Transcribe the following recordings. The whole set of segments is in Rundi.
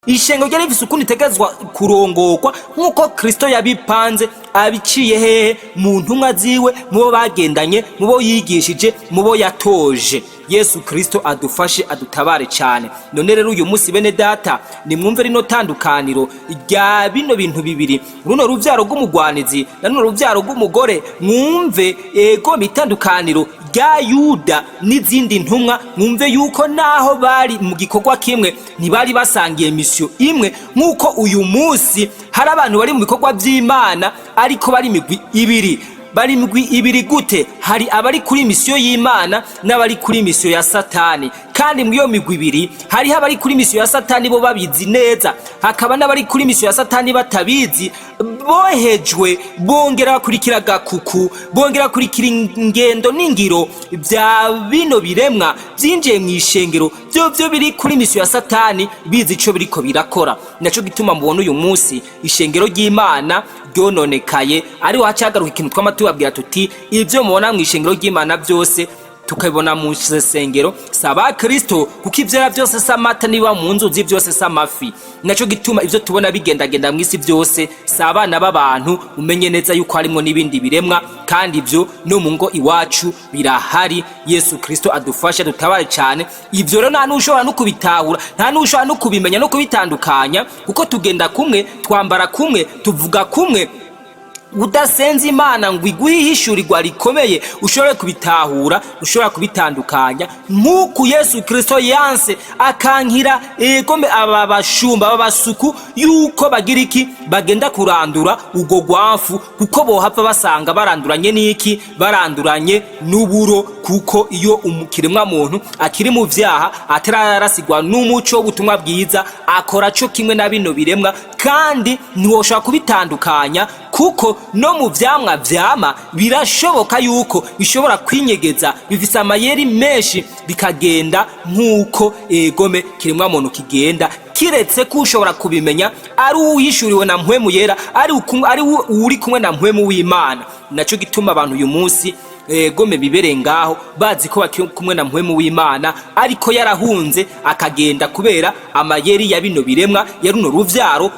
Ishengero ryari rifise ukuntu itegezwa kurongorwa nk'uko Kristo yabipanze, abiciye hehe? Mu ntumwa ziwe, mu bo bagendanye, mu bo yigishije, mu bo yatoje. Yesu Kristo adufashe, adutabare cyane. None rero uyu munsi, bene data, nimwumve rino tandukaniro rya bino bintu bibiri, runo ruvyaro rw'umugwanizi na runo ruvyaro rw'umugore. Mwumve ego itandukaniro rya Yuda n'izindi ntumwa. Mwumve yuko naho bari mu gikorwa kimwe, ntibari basangiye mission imwe, nk'uko uyu munsi hari abantu bari mu bikorwa by'Imana ariko bari imigwi ibiri. Bari imigwi ibiri gute? Hari abari kuri mission y'Imana n'abari kuri mission ya Satani. Kandi muri iyo migwi ibiri, hariho abari kuri mission ya Satani bo babizi neza, hakaba n'abari kuri mission ya Satani batabizi, bohejwe, bongera bakurikira gakuku, bongera bakurikira ingendo n'ingiro bya bino biremwa byinjiye mu ishengero, byo byo biri kuri mission ya Satani, bizi ico biriko birakora. Naco gituma mubona uyu munsi ishengero ry'Imana ryononekaye. Ariho hacagaruka ikintu twama tubabwira tuti: ibyo mubona mu ishengero ry'Imana byose tukabibona mu nsengero si abakristo, kuko ivyera byose si amata, niba mu nzuzi byose si amafi. Naco gituma ivyo tubona bigendagenda mw'isi byose si abana b'abantu. Umenye neza yuko harimwo n'ibindi biremwa, kandi ivyo no mu ngo iwacu birahari. Yesu Kristo adufashe, dutabare cyane. Ivyo rero nta n'ushobora no kubitahura, nta n'ushobora no kubimenya no kubitandukanya, kuko tugenda kumwe, twambara kumwe, tuvuga kumwe. Udasenze Imana ngo iguhe ihishurirwa rikomeye ushobore kubitahura, ushobora kubitandukanya, nk'uku Yesu Kirisito yanse akankira egome aba bashumba, aba basuku, yuko bagira iki? Bagenda kurandura ubwo rwafu, kuko bohava basanga baranduranye n'iki? Baranduranye n'uburo. Kuko iyo ikiremwa muntu akiri mu vyaha, atararasigwa n'umuco w'ubutumwa bwiza, akora co kimwe na bino biremwa, kandi ntiwoshobora kubitandukanya, kuko no mu vyamwa vyama birashoboka yuko bishobora kwinyegeza, bifise amayeri menshi, bikagenda nk'uko egome kiremwa muntu kigenda, kiretse ko ushobora kubimenya ari uwihishuriwe na Mpwemu Yera, ari uri kumwe na Mpwemu w'Imana. Naco gituma abantu uyu munsi gome bibereye ngaho, bazi ko bakiri kumwe na Mpwemu w'Imana, ariko yarahunze akagenda kubera amayeri ya bino biremwa, ya runo ruvyaro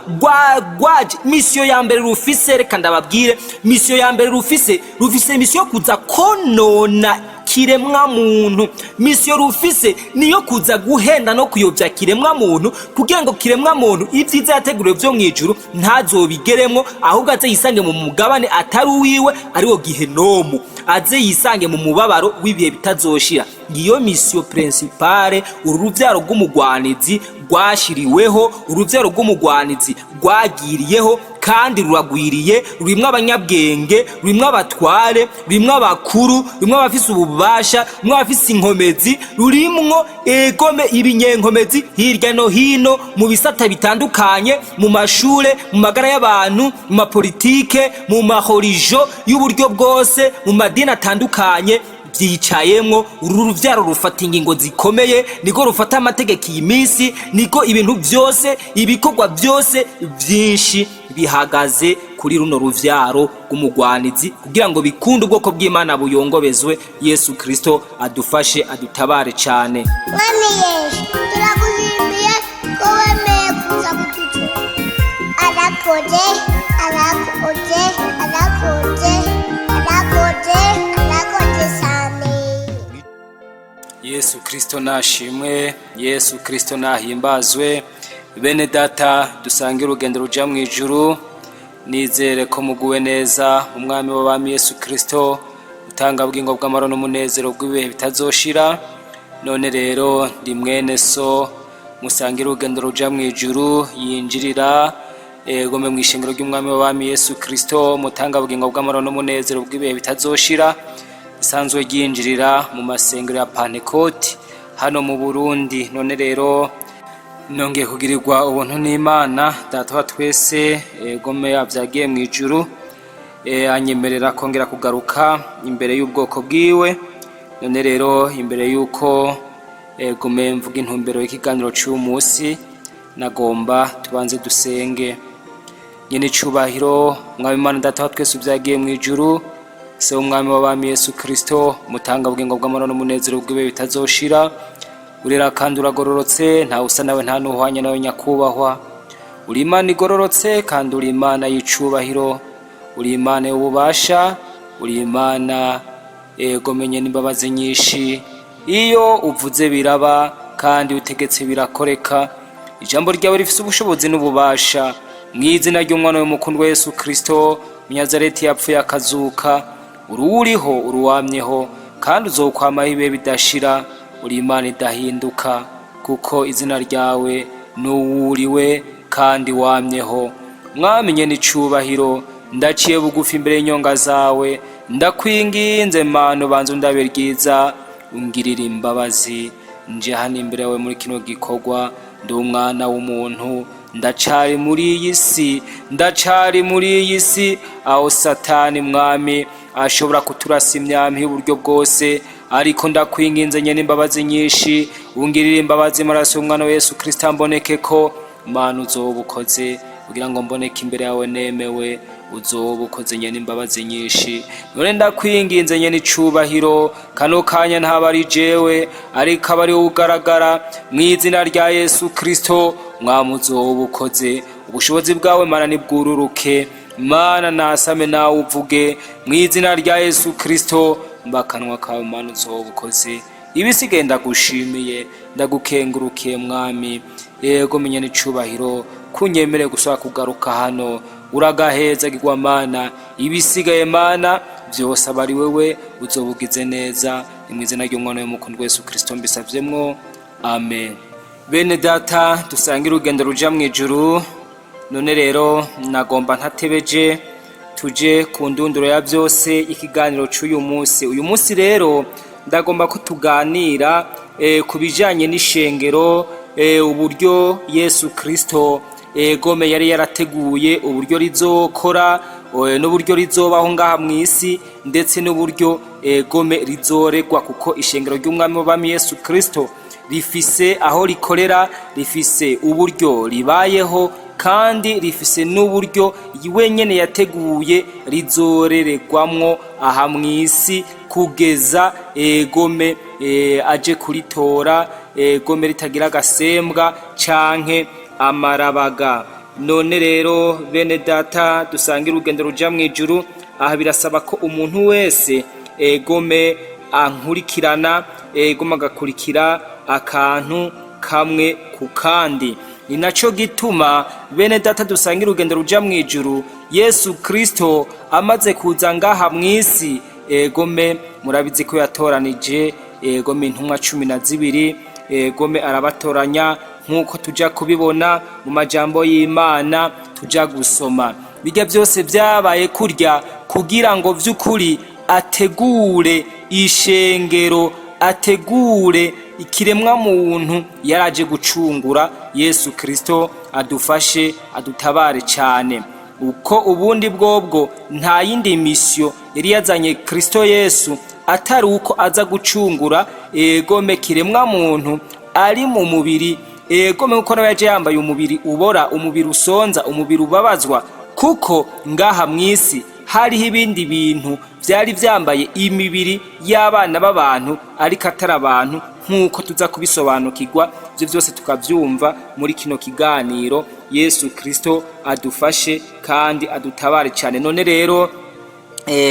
rwaje. Mission ya mbere rufise, reka ndababwire mission ya mbere rufise. Rufise mission yo kuza konona kiremwa muntu. Mission rufise niyo kuza guhenda no kuyobya kiremwa muntu, kugira ngo kiremwa muntu ibyiza yateguriwe vyo mw'ijuru ntazobigeremwo, ahubwo aze yisange mu mugabane atari uwiwe, ariwo gihenomu, aze yisange mu mubabaro w'ibihe bitazoshira. Ngiyo mission principale uru ruvyaro rw'umugwanizi rwashiriweho, uruvyaro rw'umugwanizi rwagiriyeho, kandi ruragwiriye. Rurimwo abanyabwenge, rurimwo abatware, rurimwo abakuru, rurimwo abafise ububasha, rurimwo abafise inkomezi, rurimwo egome ibinyenkomezi hirya no hino mu bisata bitandukanye, mu mashure, mu magara y'abantu, mu mapolitike, mu mahorijo y'uburyo bwose, mu madini atandukanye byicayemwo. Uru ruvyaro rufata ingingo zikomeye, niko rufata amategeko iyi minsi, niko ibintu byose, ibikorwa byose byinshi bihagaze kuri runo ruvyaro rw'umugwanizi, kugira ngo bikunde ubwoko bw'Imana buyongobezwe. Yesu Kristo adufashe, adutabare cyane. Mwami Yesu, turagushimiye ko wemeye kuza kututura. Arakoze, arakoze, arakoze, arakoze, arakoze cyane. Yesu Kristo nashimwe, Yesu Kristo nahimbazwe. Bene data dusange urugendo ruja mu ijuru, nizere ko muguwe neza. Umwami w'abami Yesu Kristo utanga bugingo bw'amahoro n'umunezero bw'ibihe bitazoshira. None rero ndi mwene so musange urugendo ruja mu ijuru, yinjirira egome mu ishengero ry'umwami w'abami Yesu Kristo mutanga bugingo bw'amahoro n'umunezero bw'ibihe bitazoshira, isanzwe ryinjirira mu masengero ya Pantekoti hano mu Burundi. None rero nongeye kugirirwa ubuntu n'Imana Data wa twese, egome yavyagiye mu ijuru, anyemerera kongera kugaruka imbere y'ubwoko bwiwe. None rero, imbere y'uko egome mvuga intumbero y'ikiganiro c'uyu munsi, nagomba tubanze dusenge. Nyene icubahiro, Mwami Imana Data wa twese uvyagiye mu ijuru, se w'umwami w'abami Yesu Kristo mutanga bugingo bw'amahoro n'umunezero bw'ibihe bitazoshira. Urera kandi uragororotse, ntawe usa nawe, nta n'uhwanye nawe nyakubahwa. Uri Imana igororotse kandi uri Imana y'icubahiro, uri Imana y'ububasha, uri Imana ego menye n'imbabazi nyinshi. Iyo uvuze biraba, kandi utegetse birakoreka. Ijambo ryawe rifise ubushobozi n'ububasha. Mu izina ry'umwana w'umukundwa Yesu Kristo Munyazareti, yapfuye akazuka, uruwuriho, uruwamyeho, kandi uzokwamaho ibihe bidashira. Uri Imana idahinduka, kuko izina ryawe nuwuriwe kandi wamyeho. Mwamenye n'icubahiro, ndaciye bugufi imbere y'inyonga zawe. Ndakwinginze Mana, ubanza undabe ryiza, ungirira imbabazi. Nje hano imbere yawe muri kino gikorwa, ndi umwana w'umuntu, ndacari muri iyi si, ndacari muri iyi si aho Satani mwami ashobora kuturasa imyampi y'uburyo bwose. Ariko ndakwinginze nyene imbabazi nyinshi, ungirire imbabazi, maraso y'umwana wa Yesu Kristo amboneke ko. Mana, uzoba ukoze kugira ngo mboneke imbere yawe nemewe. Uzoba ukoze nyene imbabazi nyinshi. None ndakwinginze nyene icubahiro, kano kanya ntaba ari jewe, ariko aba ari wowe ugaragara mu izina rya Yesu Kristo. Mwami, uzoba ukoze. Ubushobozi bwawe Mana nibwururuke. Mana, nasame nawe uvuge mu izina rya Yesu Kristo, mbakanwa kawe. Mana, uzoba ukoze. Ibisigaye ndagushimiye, ndagukengurukiye mwami. Yego menya n'icubahiro kunyemere gusaba kugaruka hano. Uragaheza Mana. Ibisigaye Mana byose aba ari wewe, uzobugize neza. Ni mu izina ry'umwana w'umukundwa Yesu Kristo mbisavyemwo, amen. Bene data dusangira urugendo ruja mu ijuru, none rero nagomba ntatebeje tuje ku ndunduro ya byose, ikiganiro cy'uyu munsi. Uyu munsi rero ndagomba ko tuganira ku bijanye n'ishengero, uburyo Yesu Kristo egome yari yarateguye uburyo rizokora, n'uburyo rizobaho ngaha mu isi, ndetse n'uburyo egome rizoregwa, kuko ishengero ry'umwami w'abami Yesu Kristo rifise aho rikorera, rifise uburyo ribayeho, kandi rifise n'uburyo wenyene yateguye rizoreregwamwo aha mu isi kugeza egome aje kuritora, egome ritagira agasembwa canke amarabaga. None rero bene data dusangira urugendo ruja mu ijuru, aha birasaba ko umuntu wese egome ankurikirana, egome agakurikira akantu kamwe ku kandi. Ni naco gituma bene data dusangira urugendo ruja mu ijuru, Yesu Kristo amaze kuza ngaha mu isi, egome murabizi ko yatoranije egome intumwa 12, egome arabatoranya nk'uko tuja kubibona mu majambo y'Imana tuja gusoma. Bijya byose byabaye kurya kugira ngo vy'ukuri ategure ishengero, ategure ikiremwa muntu yaraje gucungura. Yesu Kristo adufashe, adutabare cyane. Uko ubundi bwobwo nta yindi misiyo yari yazanye Kristo Yesu atari uko aza gucungura egome kiremwa muntu ari mu mubiri, egome kuko nawe yaje yambaye umubiri ubora, umubiri usonza, umubiri ubabazwa, kuko ngaha mu isi hariho ibindi bintu byari byambaye imibiri y'abana b'abantu ariko atari abantu, nk'uko tuza kubisobanukirwa ibyo byose tukabyumva muri kino kiganiro. Yesu Kristo adufashe kandi adutabare cyane. None rero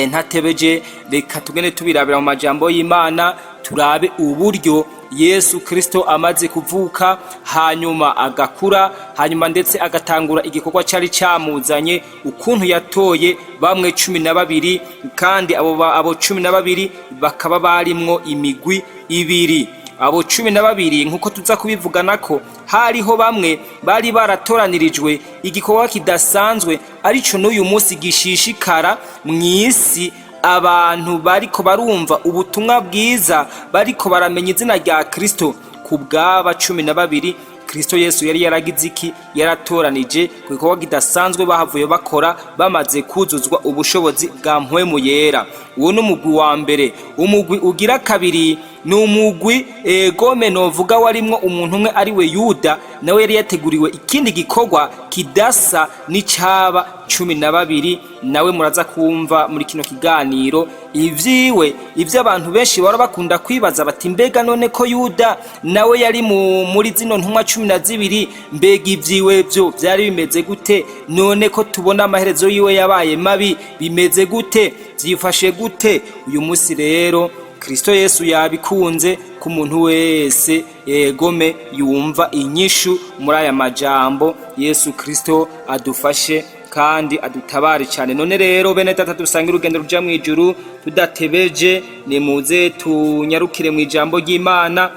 ntatebeje, reka tugende tubirabira mu majambo y'Imana, turabe uburyo Yesu Kristo amaze kuvuka, hanyuma agakura, hanyuma ndetse agatangura igikorwa cyari cyamuzanye, ukuntu yatoye bamwe 12, kandi abo 12 bakaba barimwo imigwi ibiri. Abo 12, nk'uko tuza kubivugana, ko hariho bamwe bari baratoranirijwe igikorwa kidasanzwe, arico n'uyu munsi gishishikara mu isi. Abantu bariko barumva ubutumwa bwiza, bariko baramenya izina rya Kristo ku bw'aba 12 Kristo Yesu yari yaragize iki? Yaratoranije ku gikorwa kidasanzwe bahavuye bakora bamaze kuzuzwa ubushobozi bwa Mpwemu Yera. Uwo ni umugwi wa mbere. Umugwi ugira kabiri Ni umugwi, egome, novuga warimwo umuntu umwe, ari we Yuda. Nawe yari yateguriwe ikindi gikorwa kidasa n'icaba 12. Nawe muraza kumva muri kino kiganiro ivyiwe, ivyo abantu benshi bahora bakunda kwibaza bati: "Mbega none ko Yuda nawe yari muri zino ntumwa 12, mbega ivyiwe vyo vyari bimeze gute? None ko tubona amaherezo yiwe yabaye mabi, bimeze gute? Vyifashe gute?" Uyu munsi rero Kristo Yesu yabikunze ku muntu wese, egome, yumva inyishu muri aya majambo. Yesu Kristo adufashe kandi adutabare cyane. None rero, bene data dusanga urugendo ruja mu ijuru, tudatebeje, nimuze tunyarukire mu ijambo ry'Imana,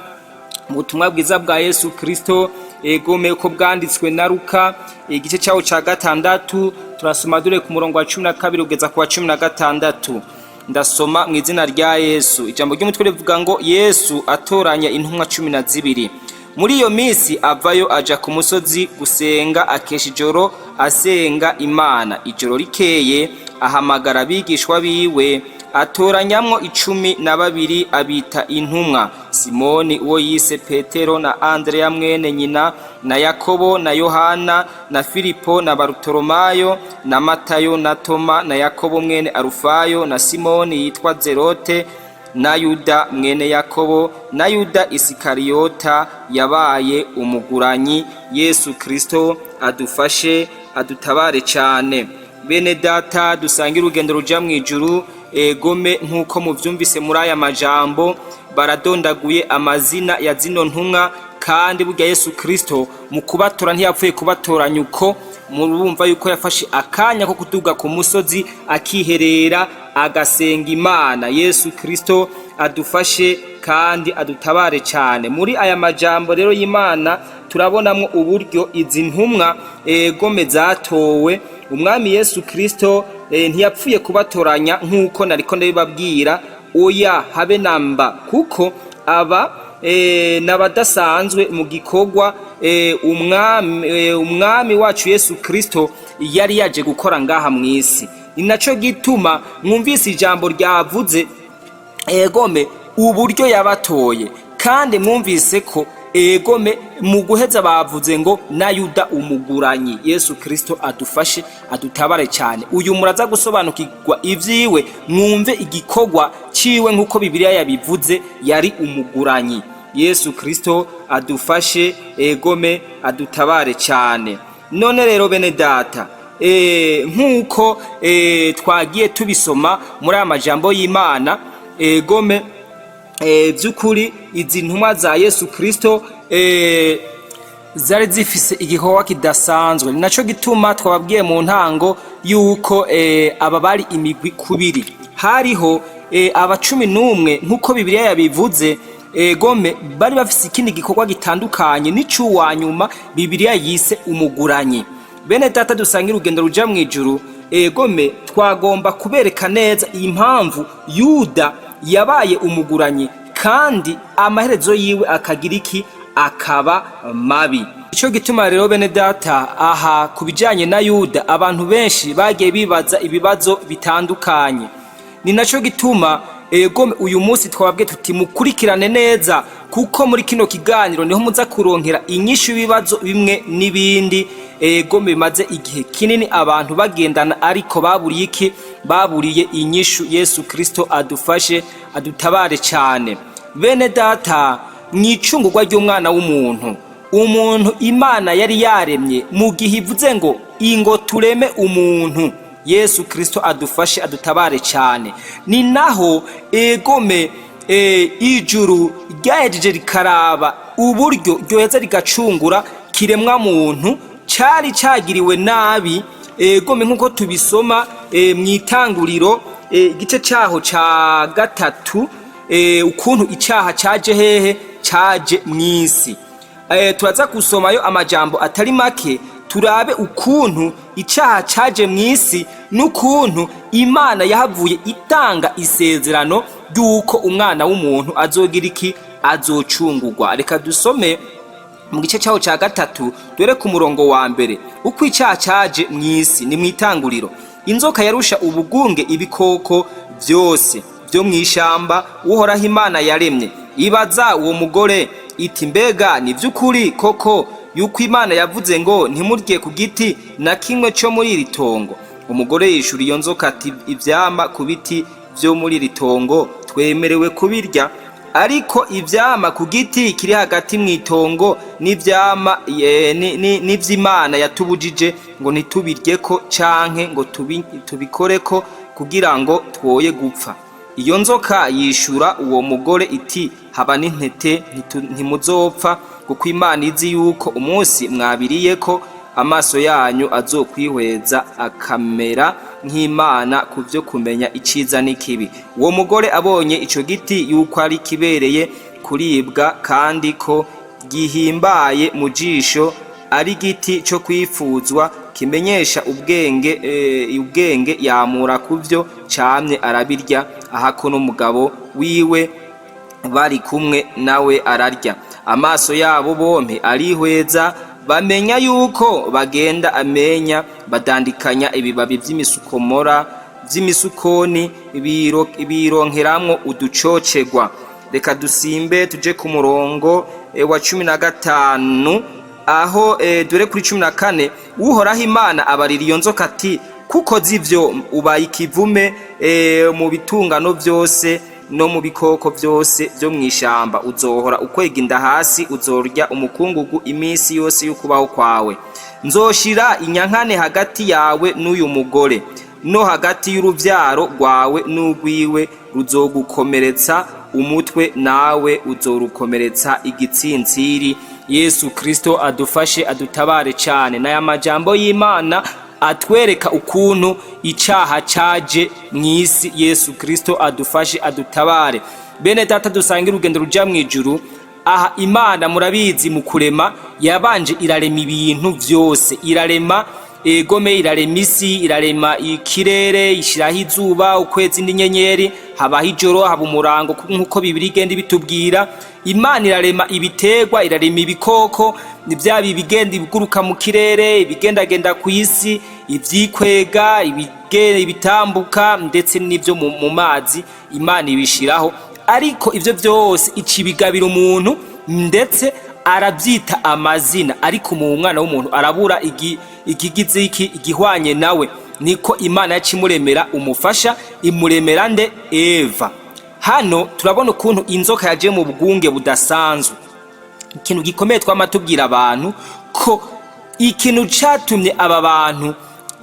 mu butumwa bwiza bwa Yesu Kristo, egome, uko bwanditswe na Luka, igice cyawo ca 6. Turasoma dore ku murongo wa 12 kugeza ku wa 16. Ndasoma mu izina rya Yesu. Ijambo ry'umutwe rivuga ngo: "Yesu atoranya intumwa 12." Muri iyo minsi avayo aja ku musozi gusenga, akesha ijoro asenga Imana. Ijoro rikeye ahamagara abigishwa biwe, atoranyamwo 12, abita intumwa: Simoni uwo yise Petero, na Andreya mwene nyina, na Yakobo na Yohana, na Filipo na Barutolomayo, na Matayo na Toma, na Yakobo mwene Arufayo, na Simoni yitwa Zerote, na Yuda mwene Yakobo, na Yuda Isikariyota yabaye umuguranyi. Yesu Kristo adufashe, adutabare cyane. Bene data dusange urugendo ruja mu ijuru, egome, nk'uko muvyumvise muri aya majambo, baradondaguye amazina ya zino ntumwa. Kandi burya Yesu Kristo mu kubatora ntiyapfuye kubatoranya uko. Murumva yuko yafashe akanya ko kuduga ku musozi, akiherera, agasenga Imana. Yesu Kristo adufashe kandi adutabare cyane. Muri aya majambo rero y'Imana turabonamwo uburyo izi ntumwa, egome, zatowe. Umwami Yesu Kristo ntiyapfuye kubatoranya nk'uko nariko ndabibabwira, oya, habe namba, kuko aba n'abadasanzwe mu gikorwa umwami wacu Yesu Kristo yari yaje gukora ngaha mw'isi. Ni naco gituma mwumvise ijambo ryavuze, egome, uburyo yabatoye. Kandi mwumvise ko, egome, mu guheza bavuze ngo na Yuda umuguranyi. Yesu Kristo adufashe, adutabare cyane. Uyu muraza gusobanukirwa ivyiwe, mwumve igikorwa ciwe nk'uko Bibiliya yabivuze, yari umuguranyi. Yesu Kristo adufashe, egome, adutabare cyane. None rero, bene data, nk'uko twagiye tubisoma muri aya majambo y'Imana, egome, by'ukuri izi ntumwa za Yesu Kristo zari zifise igikorwa kidasanzwe. Ni naco gituma twababwiye mu ntango yuko aba bari imigwi kubiri. Hariho aba 11, nk'uko Bibiliya yabivuze, egome, bari bafise ikindi gikorwa gitandukanye n'icuwa nyuma Bibiliya yise umuguranyi. Bene data dusanga urugendo ruja mu ijuru, egome, twagomba kubereka neza impamvu Yuda yabaye umuguranyi kandi amaherezo yiwe akagira iki? Akaba mabi. Ico gituma rero, bene data, aha ku bijanye na Yuda abantu benshi bagiye bibaza ibibazo bitandukanye. Ni naco gituma, egome, uyu munsi twababwiye tuti mukurikirane neza, kuko muri kino kiganiro niho muza kuronkera inyishu y'ibibazo bimwe n'ibindi, egome, bimaze igihe kinini abantu bagendana ariko baburiye iki? Baburiye inyishu. Yesu Kristo adufashe, adutabare cyane. Bene data, mu icungurwa ry'umwana w'umuntu, umuntu Imana yari yaremye mu gihe ivuze ngo ingo tureme umuntu. Yesu Kristo adufashe, adutabare cyane. Ni naho, egome, ijuru ryahejeje rikaraba uburyo ryoheza rigacungura kiremwa muntu cari cagiriwe nabi, egome, nk'uko tubisoma mu Itanguriro, igice cyaho ca 3, ukuntu icaha caje hehe? Caje mw'isi. Turaza gusomayo amajambo atari make, turabe ukuntu icaha caje mw'isi n'ukuntu Imana yahavuye itanga isezerano ry'uko umwana w'umuntu azogira iki? Azocungurwa. Reka dusome mu gice cyaho cya 3, dore ku murongo wa 1, uko icyaha caje mw'isi. Ni mu Itanguriro. Inzoka yarusha ubugunge ibikoko byose byo mu ishamba Uhoraho Imana yaremye. Ibaza uwo mugore iti: "Mbega ni vy'ukuri koko yuko Imana yavuze ngo ntimurye ku giti na kimwe cyo muri iri tongo?" Umugore yishura iyo nzoka ati: "Ivyama ku biti vyo muri iri tongo twemerewe kubirya, ariko ivyama ku giti kiri hagati mw'itongo n'ivyama n'ivy'Imana yatubujije ngo ntitubiryeko canke ngo tubikoreko, kugira ngo twoye gupfa." Iyo nzoka yishura uwo mugore iti: "Haba n'intete, ntimuzopfa, kuko Imana izi yuko umunsi mwabiriyeko amaso yanyu azokwihweza, akamera nk'Imana ku byo kumenya iciza n'ikibi." Uwo mugore abonye ico giti yuko ari kibereye kuribwa, kandi ko gihimbaye mu jisho, ari igiti cyo kwifuzwa, kimenyesha ubwenge, yamura ku byo camye arabirya, ahako n'umugabo wiwe bari kumwe, nawe ararya. Amaso yabo bompe arihweza, bamenya yuko bagenda amenya, badandikanya ibibabi vy'imisukomora vy'imisukoni, bironkeramwo uducocegwa. Reka dusimbe tuje ku murongo wa 15, aho dore kuri 14: Uhoraho Imana abarira iyo nzoka ati: "Kuko z'ivyo, ubaye ikivume mu bitungano vyose no mu bikoko vyose vyo mw'ishamba. Uzohora ukwega inda hasi, uzorya umukungugu iminsi yose y'ukubaho kwawe. Nzoshira inyankane hagati yawe n'uyu mugore, no hagati y'uruvyaro rwawe n'urwiwe; ruzogukomeretsa umutwe, nawe uzorukomeretsa igitsintsiri." Yesu Kristo adufashe, adutabare cyane. N'aya majambo y'Imana atwereka ukuntu icaha caje mw'isi. Yesu Kristo adufashe, adutabare. Bene data dusangira urugendo ruja mw'ijuru, aha Imana murabizi, mu kurema yabanje irarema ibintu vyose, irarema egome, irarema isi, irarema ikirere, ishiraho izuba, ukwezi n'inyenyeri, habaho ijoro, haba umurango, nk'uko Bibiliya igenda ibitubwira. Imana irarema ibiterwa, irarema ibikoko, byaba ibigenda ibiguruka mu kirere, ibigendagenda ku isi, ibyikwega, ibitambuka, ndetse n'ibyo mu mazi, Imana ibishiraho. Ariko ibyo byose icibigabira umuntu, ndetse arabyita amazina, ariko mu mwana w'umuntu arabura ikigize iki igihwanye nawe. Niko Imana yacimuremera umufasha. Imuremera nde? Eva. Hano turabona ukuntu inzoka yaje mu bwunge budasanzwe. Ikintu gikomeye twama tubwira abantu ko ikintu catumye aba bantu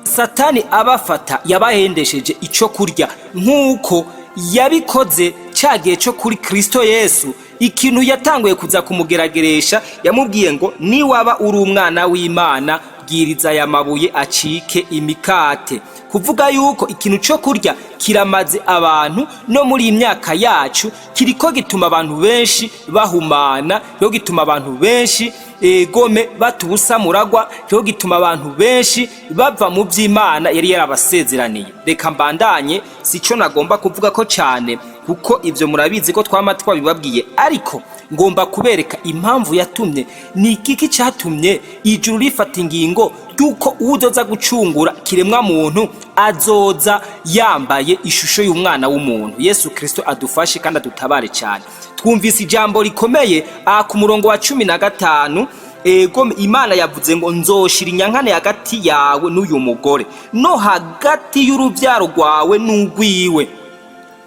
Satani abafata, yabahendesheje ico kurya, nk'uko yabikoze ca gihe co kuri Kristo Yesu. Ikintu yatanguye kuza kumugerageresha, yamubwiye ngo: "Niwaba uri umwana w'Imana, bwiriza aya mabuye acike imikate." Kuvuga yuko ikintu cyo kurya kiramaze abantu no muri iyi myaka yacu, kiriko gituma abantu benshi bahumana, kiriko gituma abantu benshi egome batubusa muragwa, kiriko gituma abantu benshi bava mu vy'Imana yari yarabasezeraniye. Reka mbandanye, sico nagomba kuvuga ko cyane, kuko ivyo murabizi ko twama twabibabwiye, ariko ngomba kubereka impamvu yatumye. Ni igiki cyatumye ijuru rifata ingingo y'uko uzoza gucungura kiremwa muntu azoza yambaye ishusho y'umwana w'umuntu? Yesu Kristo adufashe kandi adutabare cyane. Twumvise ijambo rikomeye aha ku murongo wa 15. Ego, Imana yavuze ngo: "Nzoshira inyankane hagati yawe n'uyu mugore, no hagati y'urubyaro rwawe n'urwiwe."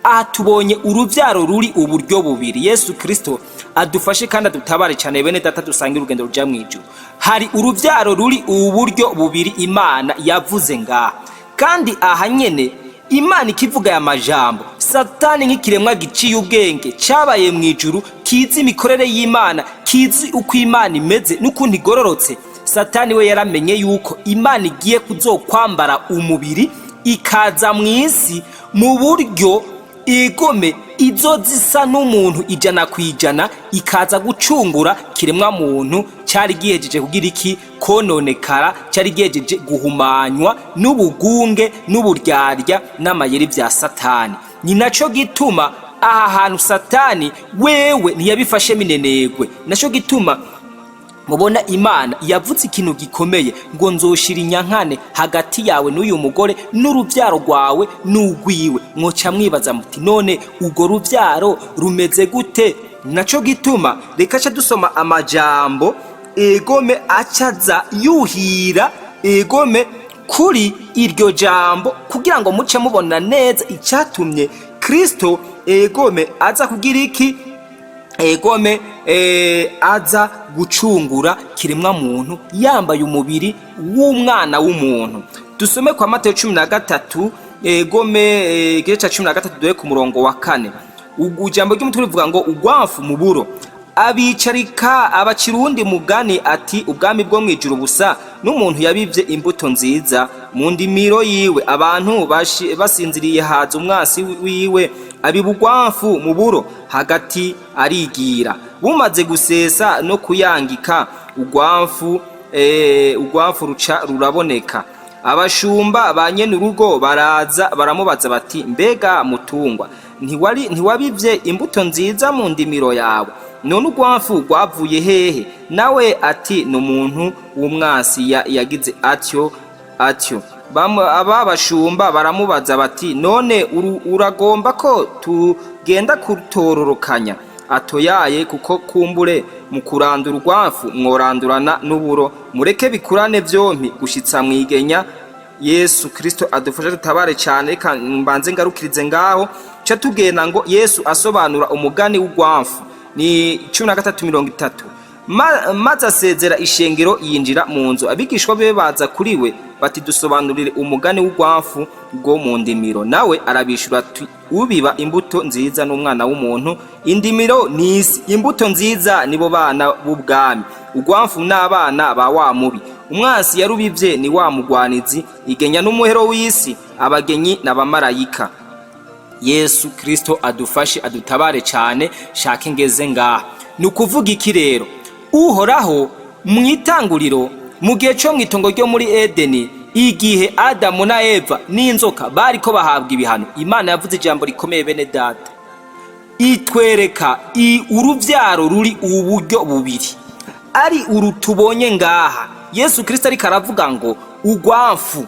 Aha tubonye urubyaro ruri uburyo bubiri. Yesu Kristo adufashe kandi adutabare cyane. Bene data dusange urugendo ruja mu ijuru, hari urubyaro ruri uburyo bubiri Imana yavuze ngaha. Kandi aha nyene Imana ikivuga aya majambo, Satani nk'ikiremwa giciye ubwenge cyabaye mu ijuru, kizi imikorere y'Imana, kizi uko Imana imeze n'ukuntu igororotse, Satani we yaramenye yuko Imana igiye kuzokwambara umubiri, ikaza mu isi mu buryo igome izo zisa n'umuntu 100%, ikaza gucungura kiremwa muntu cyari gihejeje kugira iki? Kononekara, cyari gihejeje guhumanywa n'ubugunge n'uburyarya n'amayeri bya Satani. Ni naco gituma aha hantu Satani wewe ntiyabifashe minenegwe. Naco gituma mubona Imana yavuze ikintu gikomeye ngo: "Nzoshira inyankane hagati yawe n'uyu mugore, n'urubyaro rwawe n'urwiwe." Mwoca mwibaza muti: "None urwo rubyaro rumeze gute?" Naco gituma reka ca dusoma amajambo egome acaza yuhira egome kuri iryo jambo, kugira ngo muce mubona neza icyatumye Kristo egome aza kugira iki, egome aza gucungura kiremwa muntu yambaye umubiri w'umwana w'umuntu. Dusome kwa Mateyo 13, egome igice ca 13, duhe ku murongo wa 4. Ijambo ry'umutwe rivuga ngo ugwamfu mu buro. Abicarika abacira uwundi mugani ati: "Ubwami bwo mw'ijuru busa n'umuntu yabivye imbuto nziza mu ndimiro yiwe. Abantu basinziriye, haza umwasi wiwe, abiba ugwamfu mu buro hagati, arigira. Bumaze gusesa no kuyangika, ugwamfu ruca ruraboneka. Abashumba ba nyene urugo baraza, baramubaza bati: Mbega mutungwa, ntiwabivye imbuto nziza mu ndimiro yawe? None urwafu rwavuye hehe? Nawe ati: Ni umuntu w'umwasi yagize atyo atyo. Aba bashumba baramubaza bati: None uragomba ko tugenda kutororokanya? Atoyaye, kuko kumbure mu kurandura urwafu mworandurana n'uburo. Mureke bikurane vyompi gushitsa mwigenya. Yesu Kristo adufashe, dutabare cyane. Reka mbanze ngarukirize ngaho, ca tugenda ngo Yesu asobanura umugani w'urwamfu ni 13:30. Maze asezera ishengero, yinjira mu nzu. Abigishwa be baza kuri we bati: Dusobanurire umugani w'urwamfu rwo mu ndimiro. Nawe arabishura ati: Ubiba imbuto nziza n'umwana w'umuntu, indimiro ni isi, imbuto nziza nibo bana b'ubwami, urwamfu n'abana ba wa mubi. Umwansi yarubivye ni wa mugwanizi, igenya n'umuhero w'isi, abagenyi n'abamarayika. Yesu Kristo adufashe, adutabare cyane. Shaka ngeze ngaha, ni ukuvuga iki rero? Uhoraho mu itanguriro, mu gihe cyo mu itongo ryo muri Edeni, igihe Adamu na Eva n'inzoka bariko bahabwa ibihano, Imana yavuze ijambo rikomeye, bene data. Itwereka uruvyaro ruri uburyo bubiri, ari uru tubonye ngaha Yesu Kristo ariko aravuga ngo ugwamfu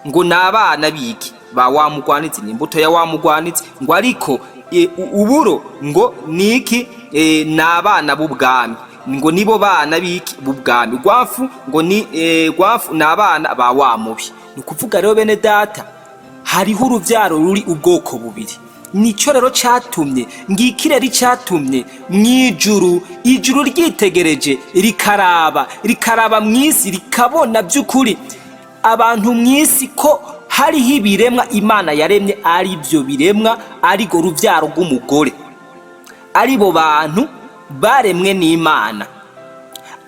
ngo ni abana biki ba wa mugwanizi, ni imbuto ya wa mugwanizi, ngo ariko uburo ngo niki? Ni abana b'ubwami, ngo nibo bana biki b'ubwami. Ugwamfu ngo ni gwamfu ni abana ba wa mubi. Ni ukuvuga rero, bene data, hariho uruvyaro ruri ubwoko bubiri. Nico rero catumye ngiki rero icatumye mw'ijuru, ijuru ryitegereje, rikaraba mw'isi, rikabona by'ukuri abantu mw'isi ko hariho ibiremwa Imana yaremye, ari byo biremwa arigo ruvyaro rw'umugore, aribo bantu baremwe n'Imana.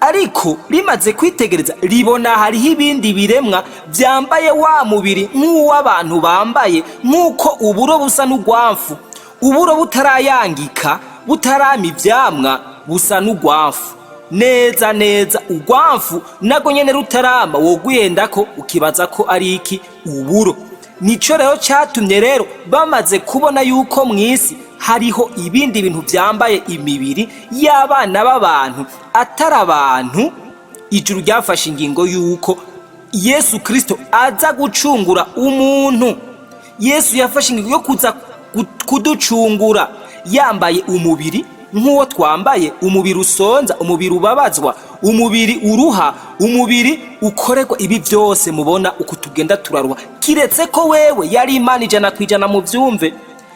Ariko rimaze kwitegereza, ribona hariho ibindi biremwa byambaye wa mubiri nk'uw'abantu bambaye, nk'uko uburo busa n'urwamfu. Uburo butarayangika, butarama ivyamwa, busa n'urwamfu neza neza. Urwamfu nago nyene rutarama, wogwihendako ukibaza ko ari iki? Uburo. Nico rero catumye rero bamaze kubona yuko mw'isi hariho ibindi bintu byambaye imibiri y'abana b'abantu atari abantu, ijuru ryafashe ingingo y'uko Yesu Kristo aza gucungura umuntu. Yesu yafashe ingingo yo kuza kuducungura yambaye umubiri nk'uwo twambaye, umubiri usonza, umubiri ubabazwa, umubiri uruha, umubiri ukorerwa ibi byose mubona uku tugenda turaruha. Kiretse ko wewe yari Imana 100%, mu byumve,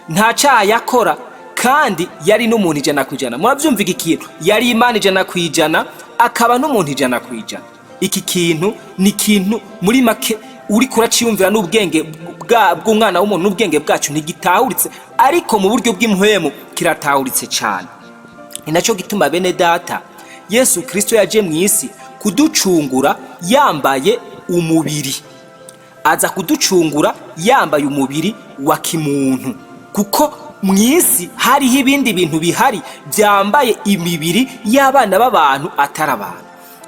nta cyaha yakora, kandi yari n'umuntu 100%. Murabyumva iki kintu? Yari Imana 100%, akaba n'umuntu 100%. Iki kintu ni ikintu muri make uri kuraciyumvira n'ubwenge bw'umwana w'umuntu n'ubwenge bwacu ntigitahuritse, ariko mu buryo bw'impwemu kiratahuritse cyane. Ni nacyo gituma, bene data, Yesu Kristo yaje mu isi kuducungura yambaye umubiri, aza kuducungura yambaye umubiri wa kimuntu, kuko mu isi hariho ibindi bintu bihari byambaye imibiri y'abana b'abantu atari abantu.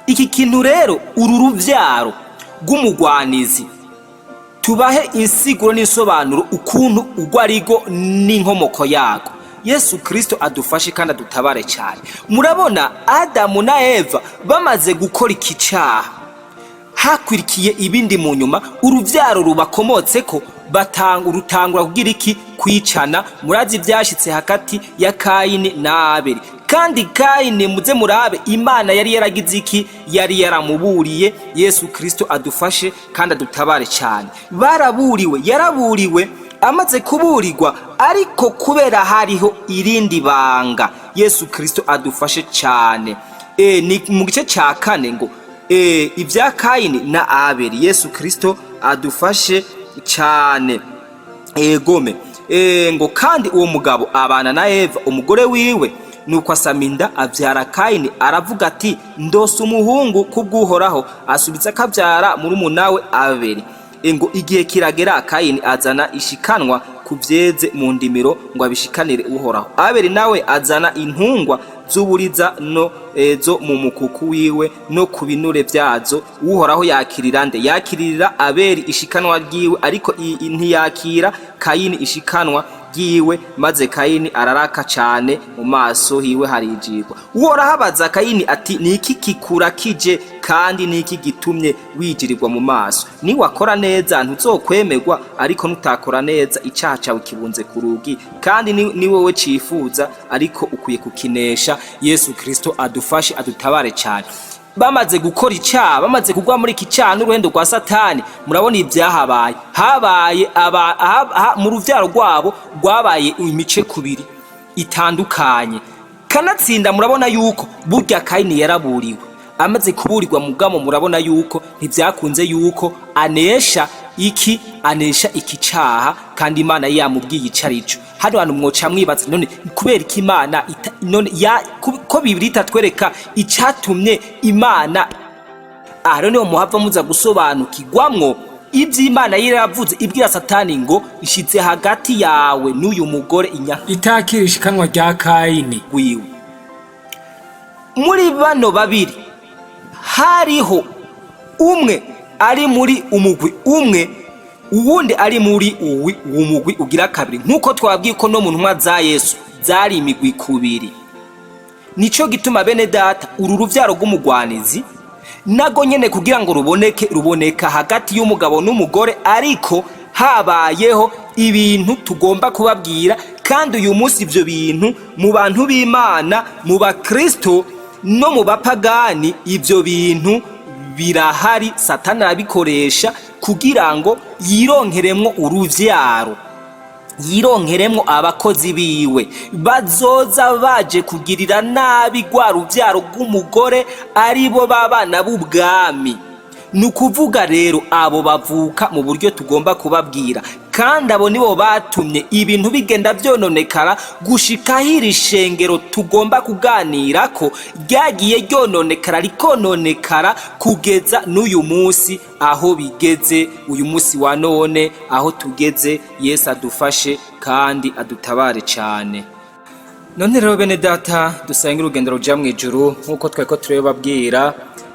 Iki kintu rero, uru ruvyaro rw'umugwanizi, tubahe insiguro n'insobanuro ukuntu urwo arigo n'inkomoko yago. Yesu Kristo adufashe kandi adutabare cyane. Murabona, Adamu na Eva bamaze gukora iki cyaha, hakwirikiye ibindi mu nyuma, uruvyaro rubakomotse ko. Batanga urutangura kugira iki? Kwicana. Murazi ivyashitse hagati ya Kayini na Abeli. Kandi Kayini, muze murabe, Imana yari yaragize iki? Yari yaramuburiye. Yesu Kristo adufashe kandi adutabare cyane. Baraburiwe, yaraburiwe, amaze kuburirwa, ariko kubera hariho irindi banga. Yesu Kristo adufashe cyane. Ni mu gice cya kane ngo ibya Kayini na Abeli. Yesu Kristo adufashe cyane. Egome ngo kandi uwo mugabo abana na Eva umugore wiwe, nuko asama inda abyara Kayini. Aravuga ati: "Ndose umuhungu kubw'Uhoraho." Asubiza akabyara murumuna we Abeli. Ngo igihe kiragera, Kayini azana ishikanwa ku vyeze mu ndimiro ngo abishikanire Uhoraho. Abeli nawe azana intungwa z'uburiza no zo mu mukuku wiwe no ku binure vyazo. Uhoraho yakirira nde? Yakirira Abeli ishikanwa ryiwe, ariko ntiyakira Kayini ishikanwa ryiwe. Maze Kayini araraka cane, mu maso hiwe harijigwa. Uhoraho abaza Kayini ati: "Niki kikurakije, kandi niki gitumye wijirirwa mu maso? Niwakora neza ntuzokwemerwa, ariko nutakora neza icaha cawe kibunze ku rugi, kandi ni wowe cifuza, ariko ukwiye kukinesha." Yesu Kristo adufashe, adutabare cyane. Bamaze gukora icyaha, bamaze kugwa muri iki cyaha n'uruhendo rwa Satani, murabona ibyahabaye. Habaye mu ruvyaro rwabo rwabaye imice kubiri itandukanye. Kanatsinda murabona yuko burya Kayini yaraburiwe. Amaze kuburirwa mugamo, murabona yuko ntibyakunze yuko anesha iki, anesha iki caha, kandi Imana yamubwiye ico arico. Hano hantu mwoca mwibaza: none kubera iki Imana none ya ko Bibiri itatwereka icatumye Imana? Aha rero niho muhava muza gusobanukirwamwo ivy'Imana yaravuze ibwira Satani ngo: "Ishitse hagati yawe n'uyu mugore inya Itakira ishikanwa rya Kayini. Wiwe. Muri bano babiri hariho umwe ari muri umugwi umwe, uwundi ari muri uwi umugwi ugira kabiri, nk'uko twabwiye ko no mu ntumwa za Yesu zari imigwi kubiri. Nico gituma, bene data, uru ruvyaro rw'umugwanizi nago nyene kugira ngo ruboneke, ruboneka hagati y'umugabo n'umugore, ariko habayeho ibintu tugomba kubabwira. Kandi uyu munsi ivyo bintu mu bantu b'Imana, mu bakristo no mu bapagani, ivyo bintu birahari. Satani arabikoresha kugira ngo yironkeremwo uruvyaro, yironkeremwo abakozi biwe bazoza baje kugirira nabi rwa ruvyaro rw'umugore, ari bo b'abana b'ubwami. Ni ukuvuga rero abo bavuka mu buryo tugomba kubabwira, kandi abo nibo batumye ibintu bigenda vyononekara gushika iri shengero tugomba kuganira ko ryagiye ryononekara, rikononekara kugeza n'uyu munsi aho bigeze, uyu munsi wa none aho tugeze. Yesu adufashe kandi adutabare cyane. None rero, bene data, dusenge urugendo ruja mu ijuru nk'uko twari ko turababwira.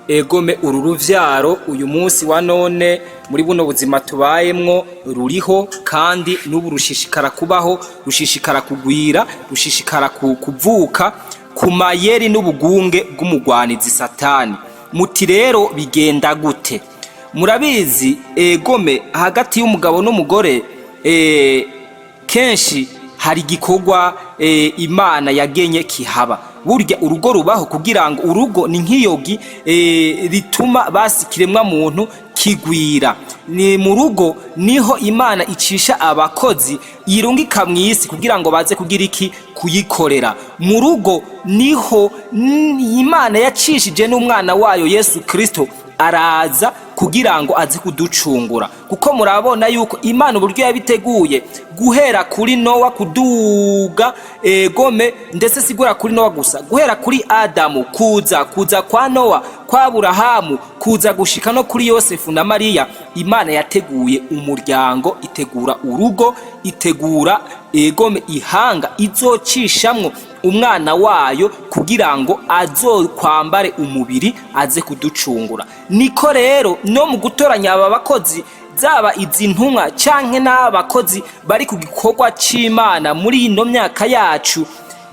Egome, uru ruvyaro uyu munsi wa none muri buno buzima tubayemwo ruriho, kandi n'ubu rushishikara kubaho, rushishikara kugwira, rushishikara kuvuka ku mayeri n'ubugunge bw'umugwanizi Satani. Muti rero bigenda gute? Murabizi, egome, hagati y'umugabo n'umugore kenshi hari igikorwa Imana yagenye kihaba. Burya urugo rubaho kugira ngo, urugo ni nk'iyogi rituma basi ikiremwa muntu kigwira. Ni mu rugo niho Imana icisha abakozi yirungika mu isi kugira ngo baze kugira iki? Kuyikorera. Mu rugo niho Imana yacishije n'umwana wayo Yesu Kristo, araza kugira ngo aze kuducungura. Kuko murabona yuko Imana uburyo yabiteguye guhera kuri Nowa kuduga, egome, ndetse sigura kuri Nowa gusa, guhera kuri Adamu, kuza kwa Nowa, kwa Aburahamu, kuza gushika no kuri Yosefu na Mariya, Imana yateguye umuryango, itegura urugo, itegura, egome, ihanga izocishamwo umwana wayo kugira ngo azokwambare umubiri aze kuducungura. Niko rero no mu gutoranya aba bakozi, zaba izi ntumwa canke n'abakozi bari ku gikorwa c'Imana muri ino myaka yacu,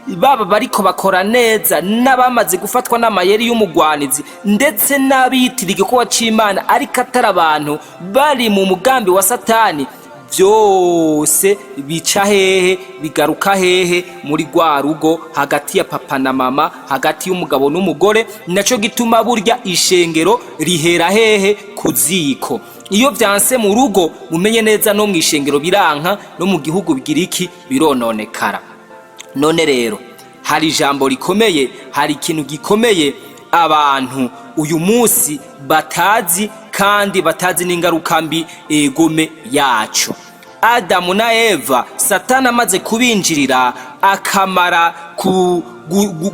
baba bariko bakora neza n'abamaze gufatwa n'amayeri y'umugwanizi, ndetse n'abiyitira igikorwa c'Imana ariko atari abantu bari mu mugambi wa Satani. Byose bica hehe? Bigaruka hehe? Muri rwa rugo, hagati ya papa na mama, hagati y'umugabo n'umugore. Nacyo gituma burya ishengero rihera hehe? Ku ziko. Iyo byanse mu rugo, mumenye neza no mu ishengero biranka, no mu gihugu bigira iki? Birononekara. None rero hari ijambo rikomeye, hari ikintu gikomeye abantu uyu munsi batazi, kandi batazi n'ingaruka mbi egome yacu. Adamu na Eva, Satani amaze kubinjirira, akamara ku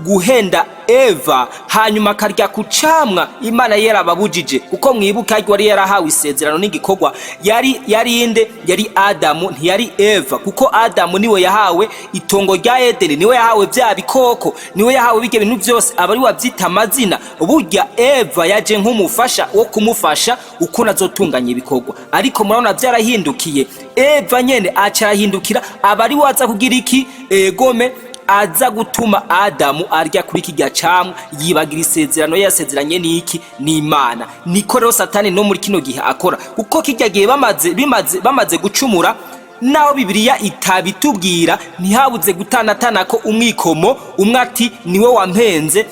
guhenda Eva, hanyuma akarya ku camwa Imana yarababujije, kuko mwibuka yari yarahawe isezerano n'igikorwa. Yari inde? Yari Adamu, ntiyari Eva, kuko Adamu niwe yahawe itongo rya Edeni, niwe yahawe bya bikoko, niwe yahawe bijya bintu byose, aba ari wabyita amazina. Burya Eva yaje nk'umufasha wo kumufasha uko azotunganya ibikorwa, ariko murabona byarahindukiye. Eva nyene aca arahindukira, aba ari waza kugira iki? Egome, aza gutuma Adamu arya kuri kirya camwa, yibagira isezerano yasezeranye n'iki? N'Imana. Niko rero Satani no muri kino gihe akora, kuko kirya gihe bamaze bimaze bamaze gucumura, naho Bibiliya itabitubwira, ntihabuze gutanatana ko umwikomo. Umwe ati: "Niwe wampenze,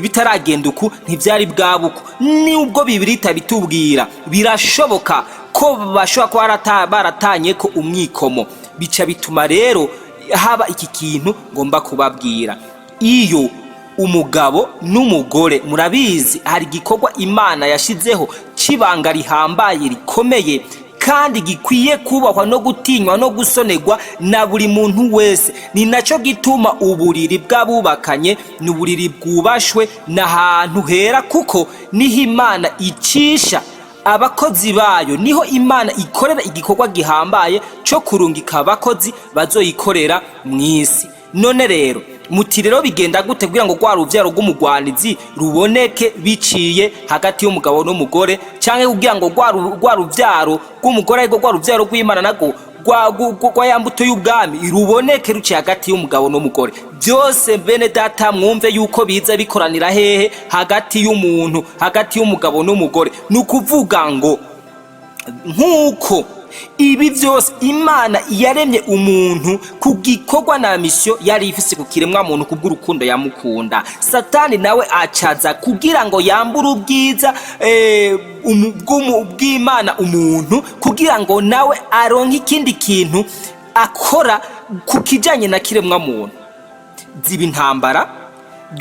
bitaragenda uku ntivyari bwabuku." Nubwo Bibiliya itabitubwira, birashoboka ko bashobora kuba baratanye ko umwikomo, bica bituma rero haba iki kintu ngomba kubabwira. Iyo umugabo n'umugore, murabizi, hari igikorwa Imana yashizeho c'ibanga rihambaye, rikomeye, kandi gikwiye kubahwa no gutinywa no gusonerwa na buri muntu wese. Ni nacyo gituma uburiri bw'abubakanye ni uburiri bwubashwe n'ahantu hera, kuko niho Imana icisha abakozi bayo, niho Imana ikorera igikorwa gihambaye cyo kurungika abakozi bazoyikorera mu isi. None rero muti: "Rero bigenda gute kugira ngo rwa ruvyaro rw'umugwanizi ruboneke biciye hagati y'umugabo n'umugore, canke kugira ngo rwa ruvyaro rw'umugore, ariko rwa ruvyaro rw'Imana narwo rwa ya mbuto y'ubwami ruboneke ruciye hagati y'umugabo n'umugore?" Byose, bene data, mwumve yuko biza bikoranira hehe? Hagati y'umuntu, hagati y'umugabo n'umugore. Ni ukuvuga ngo nk'uko ibi byose Imana yaremye umuntu ku gikorwa na mission yari ifise ku kiremwa muntu kubw'urukundo yamukunda, Satani nawe acaza kugira ngo yambure ubwiza bw'Imana umuntu, kugira ngo nawe aronke ikindi kintu akora ku kijanye na kiremwa muntu. Ziba intambara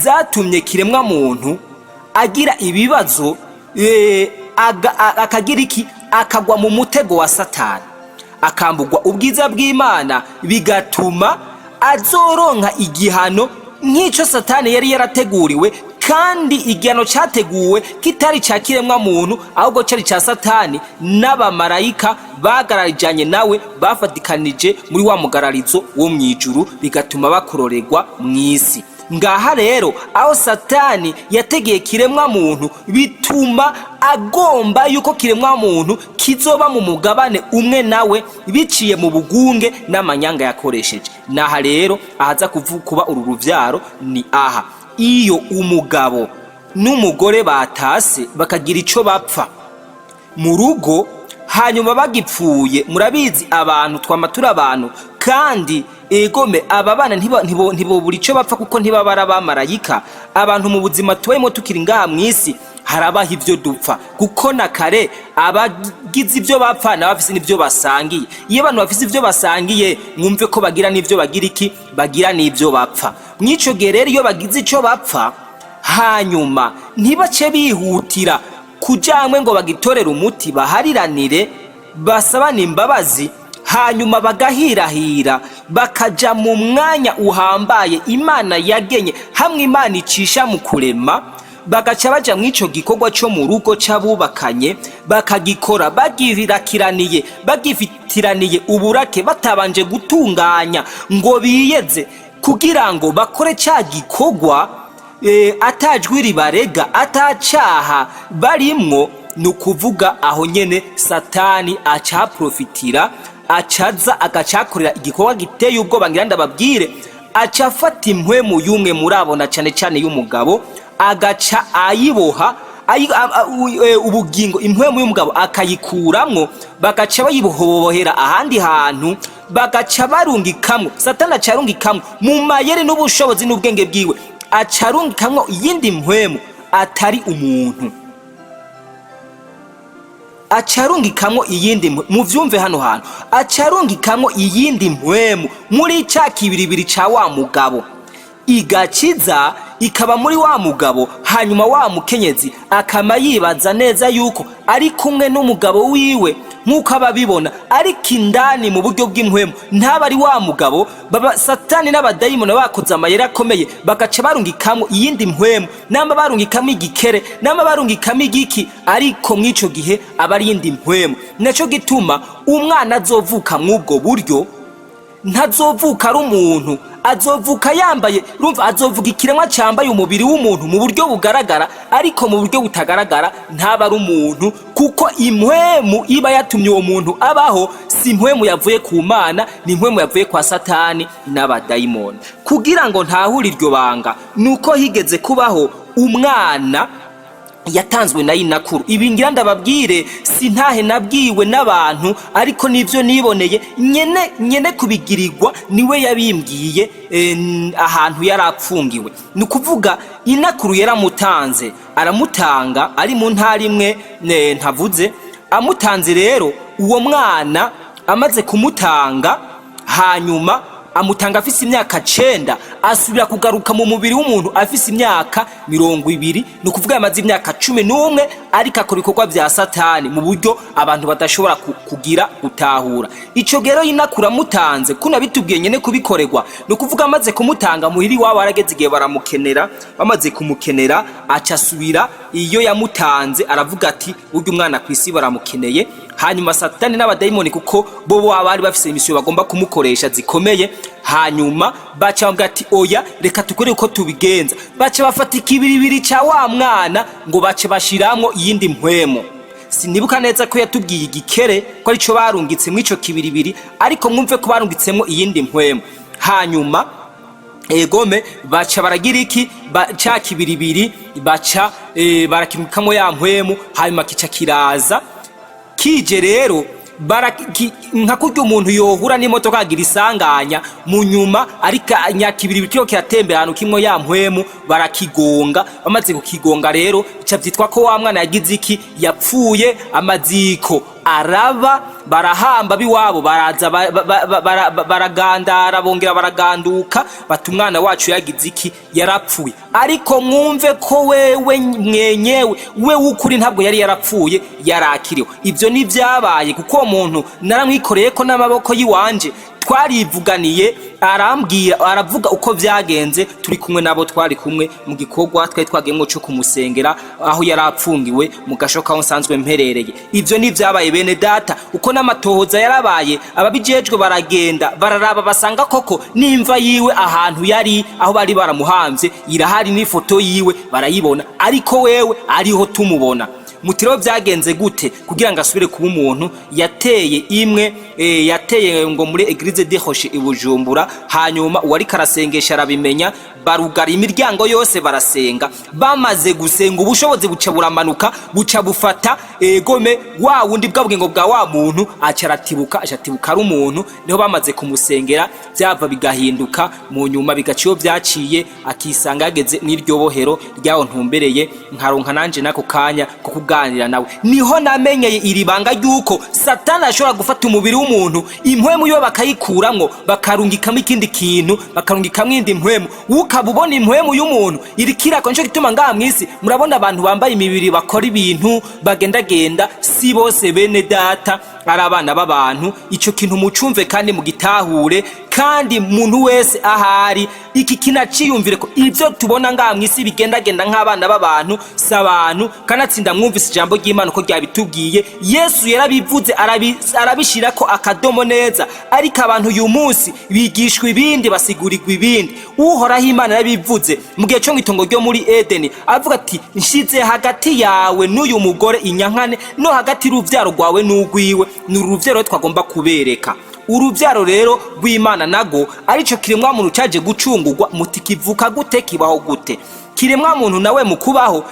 zatumye kiremwa muntu agira ibibazo, akagira iki? Akagwa mu mutego wa Satani, akambugwa ubwiza bw'Imana, bigatuma azoronka igihano nk'icyo Satani yari yarateguriwe, kandi igihano cyateguwe kitari cya kiremwa muntu, ahubwo cyari cya Satani n'abamarayika bagararijanye nawe, bafatikanije muri wa mugararizo wo mu ijuru, bigatuma bakororerwa mu isi. Ngaha rero aho Satani yategeye kiremwa muntu, bituma agomba yuko kiremwa muntu kizoba mu mugabane umwe nawe, biciye mu bugunge n'amanyanga yakoresheje. Naha rero ahaza kuba uru ruvyaro ni aha: iyo umugabo n'umugore batase, bakagira ico bapfa mu rugo, hanyuma bagipfuye, murabizi abantu twama turi abantu, kandi egome aba bana ntibobura ico bapfa, kuko ntibaba ari abamarayika. Abantu mu buzima tubayemo tukiri ngaha mw'isi, harabaho ivyo dupfa, kuko na kare abagize ivyo bapfa n'abafise n'ivyo basangiye. Iyo abantu bafise ivyo basangiye, mwumve ko bagira n'ivyo bagira iki? Bagira n'ivyo bapfa. Mw'ico gihe rero, iyo bagize ico bapfa, hanyuma ntibace bihutira kujamwe ngo bagitorere umuti, bahariranire, basabane imbabazi, hanyuma bagahirahira bakaja mu mwanya uhambaye Imana yagenye, hamwe Imana icisha mu kurema, bagaca baja mw'ico gikorwa co mu rugo c'abubakanye, bakagikora bagirakiraniye, bagifitiraniye uburake, batabanje gutunganya ngo biyeze kugira ngo bakore ca gikorwa atajwi ribarega, atacaha barimwo. Ni ukuvuga aho nyene Satani acaprofitira, acaza agacakorera igikorwa giteye ubwoba. Ngira ndababwire, aca afata impwemu y'umwe muri abo, na cane cane y'umugabo, agaca ayiboha, Ubugingo, impwemu y'umugabo akayikuramwo, bagaca bayibohohera ahandi hantu, bagaca barungikamwo. Satani aca arungikamwo mu mayeri n'ubushobozi n'ubwenge bwiwe, aca arungikamwo iyindi mpwemu atari umuntu, acarungikamwo iyindi. Muvyumve hano hantu, acarungikamwo iyindi mpwemu muri ca kibiribiri ca wa mugabo, igakiza ikaba muri wa mugabo. Hanyuma wa mukenyezi akama yibaza neza yuko ari kumwe n'umugabo wiwe nk'uko aba abibona, ariko indani mu buryo bw'impwemu ntaba ari wa mugabo. Baba Satani n'abadayimoni bakoze amayeri akomeye, bagaca barungikamwo iyindi mpwemu, namba barungikamwo igikere, namba barungikamwo igiki, ariko mw'ico gihe aba ari iyindi mpwemu. Naco gituma umwana azovuka mw'ubwo buryo ntazovuka ari umuntu, azovuka yambaye, urumva, azovuga ikiremwa cyambaye umubiri w'umuntu mu buryo bugaragara, ariko mu buryo butagaragara ntaba ari umuntu, kuko impwemu iba yatumye uwo muntu abaho si impwemu yavuye ku Mana, ni impwemu yavuye kwa Satani n'abadayimoni. Kugira ngo ntahure iryo banga, ni uko higeze kubaho umwana yatanzwe na inakuru. Ibi ngira ndababwire si ntahe nabwiwe n'abantu, ariko nivyo niboneye nyene nyene kubigirirwa, niwe yabimbwiye ahantu yari apfungiwe. Ni ukuvuga inakuru yaramutanze, aramutanga ari mu ntara imwe ntavuze. Amutanze rero, uwo mwana amaze kumutanga, hanyuma amutanga afise imyaka 9, asubira kugaruka mu mubiri w'umuntu afise imyaka 20. Ni ukuvuga yamaze imyaka 11 ariko akora ibikorwa vya Satani mu buryo abantu badashobora kugira gutahura. Ico rero inakura amutanze, kuna bitubwiye nyene kubikorerwa, ni ukuvuga amaze kumutanga muhiri iwabo, arageze igihe baramukenera. Bamaze kumukenera, aca asubira iyo yamutanze, aravuga ati: "Burya umwana kw'isi baramukeneye." Hanyuma Satani n'abadayimoni, kuko bo baba bari bafise imisiyo bagomba kumukoresha zikomeye, hanyuma baca bavuga ati: "Oya, reka tukore uko tubigenza." Baca bafata ikibiribiri ca wa mwana ngo bace bashiramwo iyindi mpwemu. Sinibuka neza ko yatubwiye igikere ko arico barungitse mw'ico kibiribiri, ariko mwumve ko barungitsemwo iyindi mpwemu. Hanyuma egome baca baragira iki? Ca kibiribiri baca barakimwikamwo ya mpwemu, hanyuma kica kiraza. Kije rero nka kurya umuntu yohura n'imodoka agira isanganya mu nyuma, ariko nyakibiri kiriko kiratembera ahantu kimwe ya mpwemu, barakigonga. Bamaze kukigonga rero, bica vyitwa ko wa mwana yagize iki? Yapfuye. Amaziko araba, barahamba, biwabo baraza baragandara, bongera baraganduka, bati: "Umwana wacu yagize iki? Yarapfuye." Ariko mwumve ko wewe mwenyewe we w'ukuri ntabwo yari yarapfuye, yarakiriwe. Ibyo ntibyabaye, kuko uwo muntu naramwikoreye ko n'amaboko y'iwanje, twarivuganiye, arambwira, aravuga uko vyagenze, turi kumwe nabo twari kumwe mu gikorwa twari twagiyemwo co kumusengera aho yari apfungiwe mu gashoka aho nsanzwe mperereye. Ivyo ntivyabaye, bene data, uko n'amatohoza yarabaye, ababijejwe baragenda bararaba, basanga koko n'imva yiwe ahantu yari, aho bari baramuhamvye, irahari, n'ifoto yiwe barayibona, ariko wewe ariho tumubona. Mutiro vyagenze gute kugira ngo asubire kuba umuntu? Yateye imwe yateye ngo muri Église de Roche i Bujumbura. Hanyuma uwariko arasengesha arabimenya, barugara imiryango yose, barasenga. Bamaze gusenga, ubushobozi buca buramanuka, buca bufata egome wa wundi bwa bugingo bwa wa muntu, aca aratibuka, aca atibuka ari umuntu. Niho bamaze kumusengera byava bigahinduka, mu nyuma bigaca iyo vyaciye, akisanga yageze mw'iryo bohero ryaho ntumbereye, nkaronka nanje nako kanya ko kuganira nawe. Niho namenyeye iri banga ry'uko Satani ashobora gufata umubiri w'umuntu, impwemu yo bakayikuramwo, bakarungikamo ikindi kintu, bakarungikamo indi mpwemu, ukaba ubona impwemu y'umuntu iriko irakora. Nico gituma ngaha mw'isi murabona abantu bambaye imibiri bakora ibintu, bagendagenda. Si bose, bene data, ari abana b'abantu. Ico kintu mucumve kandi mugitahure, kandi muntu wese ahari iki kinaciyumvire ko ibyo tubona ngaha mw'isi bigendagenda nk'abana b'abantu si abantu. Kanatsinda mwumvise ijambo ry'Imana uko ryabitubwiye. Yesu yarabivuze, arabishirako akadomo neza, ariko abantu uyu munsi bigishwa ibindi, basigurirwa ibindi. Uhoraho Imana yarabivuze mu gihe cyo mw'itongo ryo muri Edeni, avuga ati: "Nshize hagati yawe n'uyu mugore inyankane, no hagati y'uruvyaro rwawe n'urwiwe." Ni uruvyaro twagomba kubereka, uruvyaro rero rw'Imana nago arico kiremwa muntu caje gucungurwa. Muti kivuka gute? Kibaho gute? Kiremwa muntu nawe mu kubaho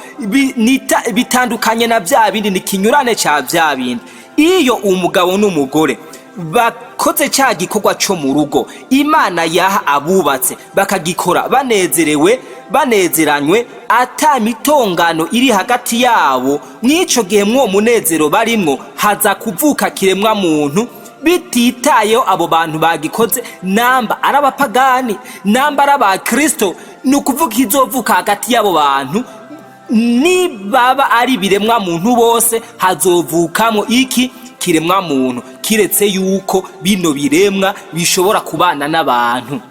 bitandukanye na bya bindi, ni kinyurane cya bya bindi. Iyo umugabo n'umugore bakoze cya gikorwa cyo mu rugo Imana yaha abubatse, bakagikora banezerewe, banezeranywe, ata mitongano iri hagati yabo, mw'ico gihe mw'uwo munezero barimwo haza kuvuka kiremwa muntu, bititayeho abo bantu bagikoze namba ari abapagani, namba ari abakristo. Ni ukuvuga izovuka hagati y'abo bantu, nibaba ari ibiremwa muntu bose, hazovukamwo iki kiremwa muntu, kiretse yuko bino biremwa bishobora kubana n'abantu.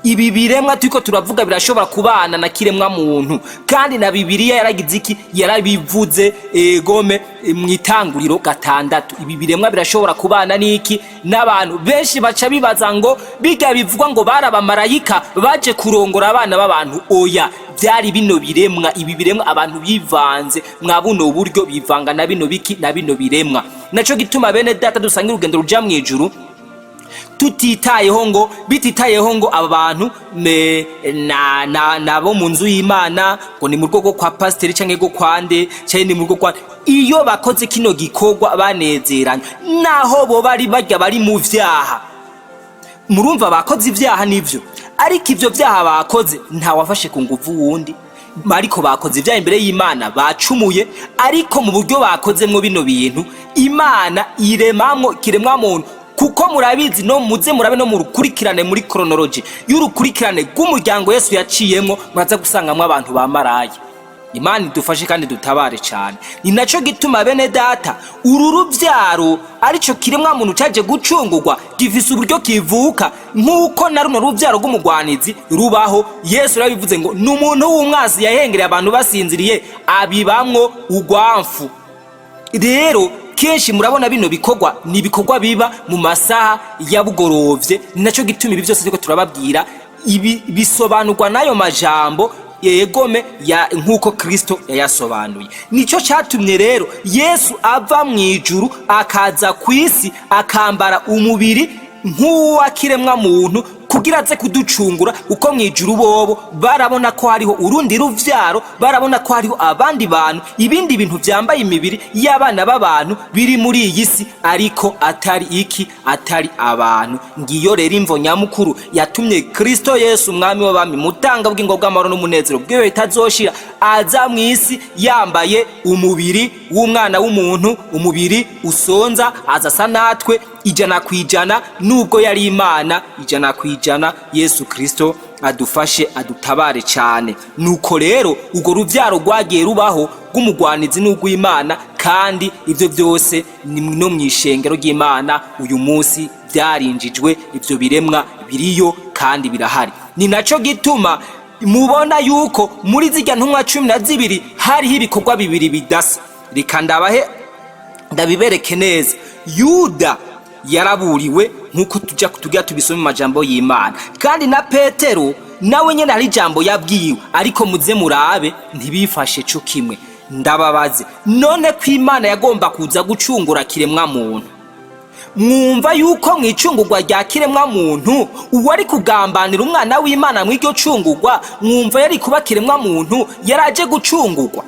Ibi biremwa turiko turavuga birashobora kubana na kiremwa muntu, kandi na Bibiliya yaragize iki? Yarabivuze egome mu Itanguriro 6. Ibi biremwa birashobora kubana n'iki? N'abantu. Benshi baca bibaza ngo biga bivugwa ngo bari abamarayika baje kurongora abana b'abantu. Oya, byari bino biremwa. Ibi biremwa abantu bivanze mwa buno buryo, bivanga na bino biki, na bino biremwa. Naco gituma, bene data, dusanga urugendo ruja mw'ijuru tutitayeho ngo, bititayeho ngo aba bantu na nabo mu nzu y'Imana, ngo ni mu rwego kwa pasiteri canke rwo kwande, canke ni mu rugo kwa. Iyo bakoze kino gikorwa banezeranye, naho bo bari barya bari mu vyaha, murumva bakoze ivyaha nivyo, ariko ivyo vyaha bakoze ntawafashe ku nguvu wundi, ariko bakoze ivyaha imbere y'Imana, bacumuye. Ariko mu buryo bakozemwo bino bintu, Imana iremamwo kiremwa muntu, kuko murabizi, no muze murabe no mu rukurikirane, muri chronology y'urukurikirane rw'umuryango Yesu yaciyemwo, muraza gusangamwo abantu ba maraya. Imana idufashe kandi dutabare cyane. Ni naco gituma, bene data, uru ruvyaro arico kiremwa muntu caje gucungurwa gifise uburyo kivuka nk'uko na runo ruvyaro rw'umugwanizi rubaho. Yesu yarabivuze ngo ni umuntu w'umwasi yahengereye abantu basinziriye, abibamwo urwamfu. Rero kenshi murabona bino bikorwa ni ibikorwa biba mu masaha ya bugorovye. Ni naco gituma ibi byose turiko turababwira, ibi bisobanurwa n'ayo majambo yegome ya nk'uko Kristo yayasobanuye. Nico catumye rero Yesu ava mu ijuru akaza ku isi, akambara umubiri nk'uwakiremwa muntu kugira aze kuducungura, kuko mu ijuru bobo barabona ko hariho urundi ruvyaro, barabona ko hariho abandi bantu, ibindi bintu vyambaye imibiri y'abana b'abantu biri muri iyi si, ariko atari iki? Atari abantu. Ngiyo rero imvo nyamukuru yatumye Kristo Yesu, umwami w'abami, mutanga bugingo bw'amahoro n'umunezero bw'iyo itazoshira, aza mu isi yambaye umubiri w'umwana w'umuntu, umubiri usonza, aza asa natwe 100%, nubwo yari Imana 100%. Yesu Kristo adufashe, adutabare cyane. Nuko rero urwo ruvyaro rwagiye rubaho rw'umugwanizi n'urw'Imana, kandi ibyo byose ni no mu ishengero ry'Imana uyu munsi byarinjijwe. Ibyo biremwa biriyo kandi birahari. Ni naco gituma mubona yuko muri zirya ntumwa 12 hariho ibikorwa bibiri bidasa. Reka ndabahe, ndabibereke neza. Yuda yaraburiwe nk'uko tujya tujya tubisoma mu majambo y'Imana, kandi na Petero nawe nyine hari ijambo yabwiwe, ariko muze murabe ntibifashe co kimwe. Ndababaze none ko Imana yagomba kuza gucungura kiremwa muntu, mwumva yuko mu icungurwa rya kiremwa muntu uwari kugambanira umwana w'Imana mw'iryo cungurwa, mwumva yari kuba kiremwa muntu yaraje gucungurwa?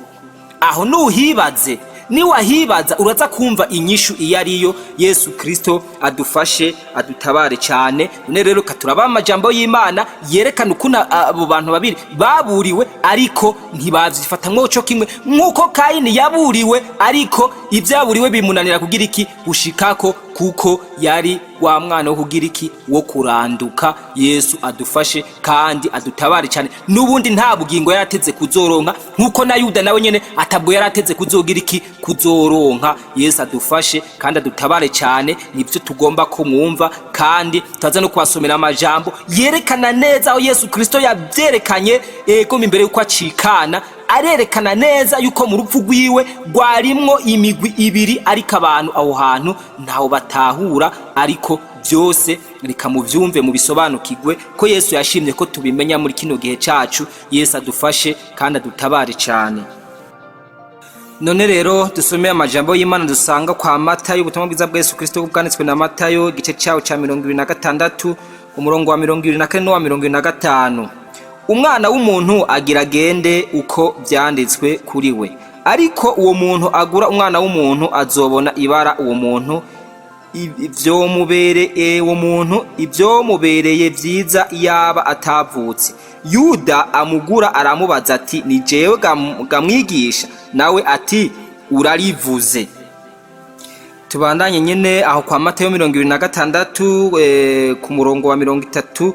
Aho nuhibaze, niwahibaza uraza kumva inyishu iyo ariyo. Yesu Kristo adufashe, adutabare cyane. None rero turaba amajambo y'Imana yerekana ukuntu abo bantu babiri baburiwe, ariko ntibavyifatamwo co kimwe, nk'uko Kayini yaburiwe, ariko ivyaburiwe bimunanira kugira iki? Gushikako, kuko yari wa mwana wo kugira iki? Wo kuranduka. Yesu adufashe kandi adutabare cyane. N'ubundi nta bugingo yarateze kuzoronka, nk'uko na Yuda nawe nyene atabwo yarateze kuzogira iki? Kuzoronka. Yesu adufashe kandi adutabare cyane. Nibyo tugomba ko mwumva, kandi tutaza no kubasomera amajambo yerekana neza aho Yesu Kristo yabyerekanye ego imbere yuko acikana, arerekana neza yuko mu rupfu rwiwe rwarimwo imigwi ibiri, ariko abantu aho hantu ntaho batahura. Ariko byose reka mubyumve, mubisobanukirwe, ko Yesu yashimye ko tubimenya muri kino gihe cacu. Yesu adufashe kandi adutabare cyane. None rero dusome amajambo y'Imana dusanga kwa Matayo, ubutumwa bwiza bwa Yesu Kristo bwanditswe na Matayo, igice cyawo ca 26, umurongo wa 24 n'uwa 25. Umwana w'umuntu agira agende uko vyanditswe kuri we, ariko uwo muntu agura umwana w'umuntu azobona ibara. Uwo muntu uwo muntu ivyomubereye vyiza yaba atavutse. Yuda amugura aramubaza ati: "Ni jewe gamwigisha?" Nawe ati: "Urarivuze." Tubandanye nyene aho kwa Matayo 26, ku murongo wa 32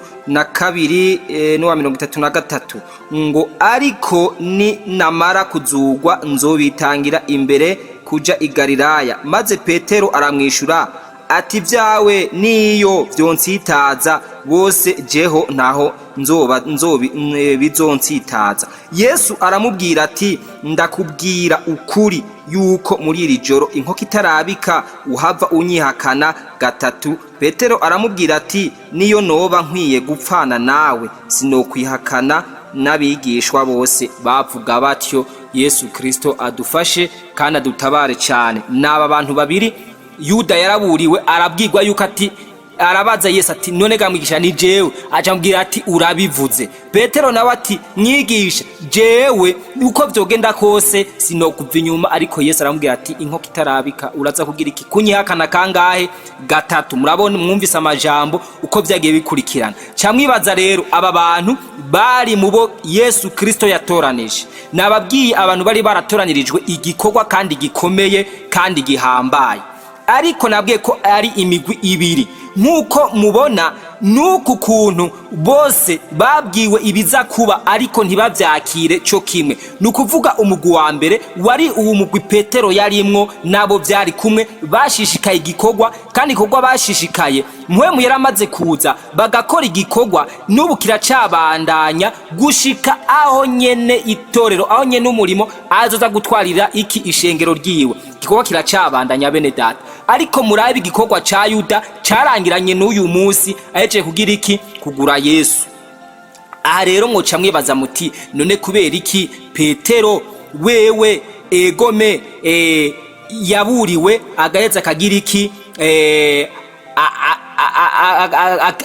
n'uwa 33, ngo: "Ariko ni namara kuzugwa nzobitangira imbere kuja i Galilaya." Maze Petero aramwishura ati: "Vyawe niyo vyonsitaza bose, jeho ntaho nzoba nzobi bizonsitaza." Yesu aramubwira ati: "Ndakubwira ukuri yuko muri iri joro, inkoko itarabika, uhava unyihakana gatatu." Petero aramubwira ati: "Niyo noba nkwiye gupfana nawe, sinokwihakana." N'abigishwa bose bavuga batyo. Yesu Kristo adufashe kandi adutabare cyane. N'aba bantu babiri, Yuda yaraburiwe, arabwirwa yuko ati, arabaza Yesu ati: "None ga mwigisha, ni jewe?" Aca amubwira ati: "Urabivuze." Petero nawe ati: "Mwigisha, jewe uko vyogenda kose sinokuva inyuma." Ariko Yesu aramubwira ati: "Inkoko itarabika, uraza kugira iki? Kunyihakana kangahe? Gatatu." Murabona, mwumvise amajambo uko vyagiye bikurikirana. Camwibaza rero, aba bantu bari mu bo Yesu Kristo yatoranije. Nababwiye, abantu bari baratoranirijwe igikorwa kandi gikomeye kandi gihambaye, ariko nabwiye ko ari imigwi ibiri. Nk'uko mubona n'uku kuntu bose babwiwe ibiza kuba, ariko ntibavyakire co kimwe. Ni ukuvuga umugwi wa mbere wari uwo mugwi Petero yarimwo, nabo vyari kumwe, bashishikaye igikorwa, kandi igikorwa bashishikaye, Mpwemu yaramaze kuza, bagakora igikorwa. N'ubu kiracabandanya gushika aho nyene itorero, aho nyene umurimo azoza gutwarira iki ishengero ryiwe. Igikorwa kiracabandanya, bene data. Ariko murabe igikorwa ca Yuda carangiranye n'uyu munsi, ahejeje kugira iki? Kugura Yesu. Aha rero mwoca mwibaza muti: "None kubera iki Petero wewe egome yaburiwe, agaheza akagira iki,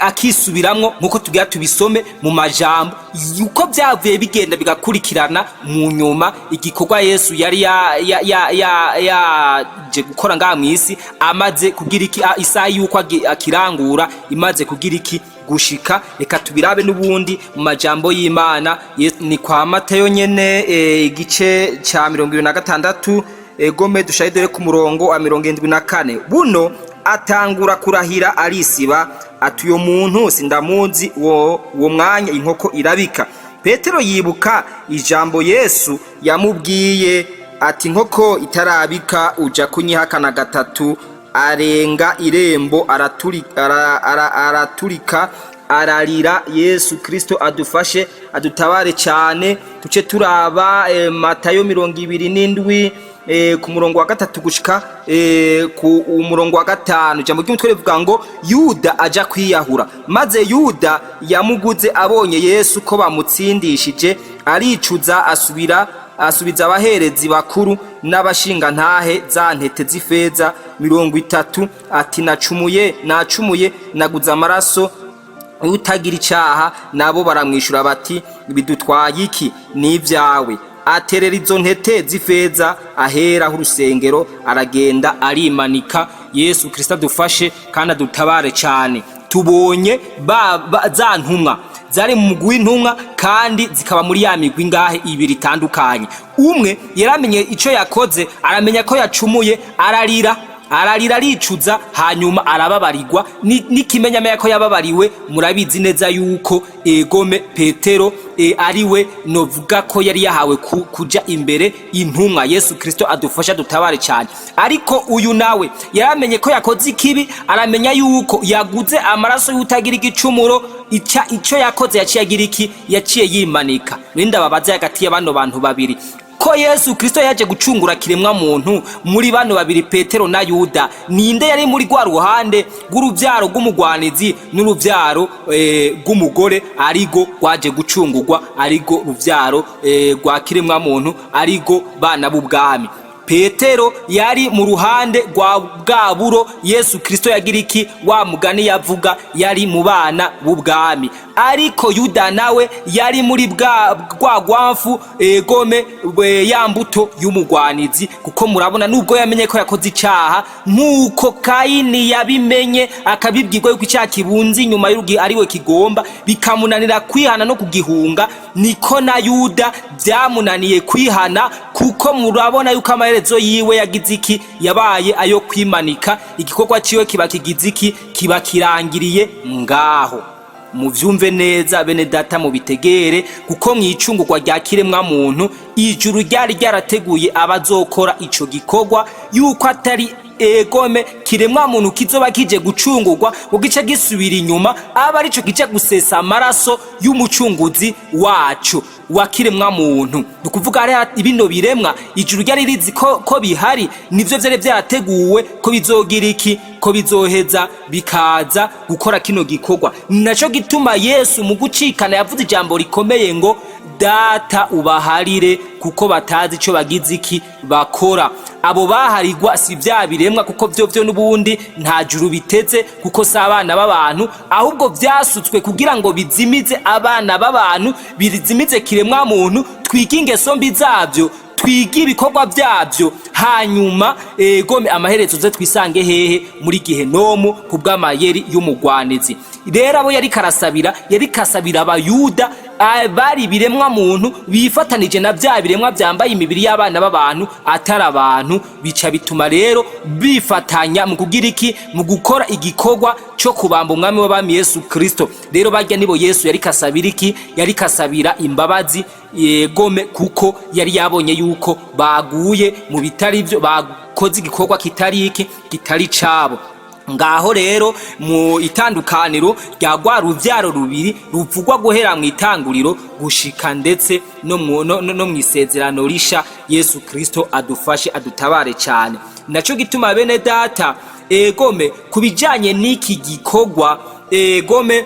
akisubiramwo?" Nkuko tugira tubisome mu majambo uko byavuye bigenda bigakurikirana mu nyuma, igikorwa Yesu yari yaje gukora ngaha mw'isi, amaze kugira iki, isaha yuko akirangura imaze kugira iki? Gushika. Reka tubirabe n'ubundi mu majambo y'Imana. Ni kwa Matayo nyene, igice ca 26, egome dushaye dore ku murongo wa 74. Buno atangura kurahira, arisiba ati: "Uyo muntu sindamuzi." Uwo mwanya inkoko irabika. Petero yibuka ijambo Yesu yamubwiye ati: "Inkoko itarabika, uja kunyihakana gatatu." Arenga irembo, araturika ararira. Yesu Kristo adufashe, adutabare cyane. Tuce turaba Matayo 27, ku murongo wa 3 gushika ku umurongo wa 5. Ijambo ry'umutwe rivuga ngo: "Yuda aja kwiyahura." Maze Yuda yamuguze abonye Yesu ko bamutsindishije, aricuza, asubira asubiza abaherezi bakuru n'abashingantahe za ntete z'ifeza 30, ati: "Nacumuye, nacumuye, naguze amaraso utagira icaha." Nabo baramwishura bati: "Bidutwaye iki? Ni ibyawe." Aterera izo ntete z'ifeza ahera h'urusengero, aragenda arimanika. Yesu Kristo adufashe kandi adutabare cyane. Tubonye za ntumwa zari mu mugwi w'intumwa, kandi zikaba muri ya migwi ngahe? Ibiri itandukanye. Umwe yaramenye ico yakoze, aramenya ko yacumuye, ararira, ararira, aricuza, hanyuma arababarirwa. N'ikimenyamenya ko yababariwe, murabizi neza yuko egome Petero ariwe novuga ko yari yahawe kuja imbere intumwa. Yesu Kristo adufasha, dutabare cyane. Ariko uyu nawe yaramenye ko yakoze ikibi, aramenya yuko yaguze amaraso y'utagira igicumuro. Ico yakoze, yaciye agira iki? Yaciye yimanika. Rinda babaze, hagati ya bano bantu babiri, ko Yesu Kristo yaje gucungura kiremwa muntu, muri bano babiri, Petero na Yuda, ninde yari muri rwa ruhande rw'uruvyaro rw'umugwanizi n'uruvyaro rw'umugore, arigo rwaje gucungurwa, arigo ruvyaro rwa kiremwa muntu, arigo bana b'ubwami? Petero. Petero yari mu ruhande rwa bwaburo Yesu Kristo yagira iki wa mugani yavuga, yari mu bana b'ubwami. Ariko Yuda nawe yari muri bwa rwa rwamfu, egome ya mbuto y'umugwanizi, kuko murabona nubwo yamenye ko yakoze icaha, nk'uko Kayini yabimenye akabibwirwa yuko icyaha kibunze inyuma y'urugi ariwe kigomba, bikamunanira kwihana no kugihunga, niko na Yuda byamunaniye kwihana, kuko murabona yuko amaherezo yiwe yagize iki? Yabaye ayo kwimanika. Igikorwa ciwe kiba kigize iki? Kiba kirangiriye ngaho. Muvyumve neza, bene data, mubitegere, kuko mw'icungurwa rya kiremwa muntu ijuru ryari ryarateguye abazokora ico gikorwa, yuko atari egome kiremwa muntu kizoba kije gucungurwa ngo gice gisubira inyuma, aba arico kije gusesa amaraso y'umucunguzi wacu wa kiremwa muntu. Ni ukuvuga rero bino biremwa ijuru ryari rizi ko bihari, nivyo vyari vyarateguwe ko bizogira iki? Ko bizoheza bikaza gukora kino gikorwa. Ni naco gituma Yesu mu gucikana yavuze ijambo rikomeye ngo: "Data, ubaharire kuko batazi ico bagize iki? Bakora." Abo baharigwa si vya biremwa, kuko vyo vyo n'ubundi nta juru biteze, kuko si abana b'abantu, ahubwo vyasutswe kugira ngo bizimize abana b'abantu, bizimize kiremwa muntu, twige ingeso mbi zavyo, twige ibikorwa byabyo, hanyuma egome amaherezo ze twisange hehe? Muri gihenomu, ku bw'amayeri y'umugwanizi. Rero abo yari karasabira, yari kasabira Abayuda bari ibiremwa muntu bifatanije na bya biremwa byambaye imibiri y'abana b'abantu atari abantu, bica bituma rero bifatanya mu kugira iki? Mu gukora igikorwa cyo kubamba umwami w'abami Yesu Kristo. Rero barya nibo Yesu yari kasabira iki? Yari kasabira imbabazi, yegome, kuko yari yabonye yuko baguye mu bitari byo, bakoze igikorwa kitari iki? Kitari cabo. Ngaho rero mu itandukaniro rya rwa ruvyaro rubiri ruvugwa guhera mu itanguriro gushika ndetse no mu isezerano risha. Yesu Kristo adufashe, adutabare cyane. Naco gituma, bene data, egome, ku bijanye n'iki gikorwa, egome,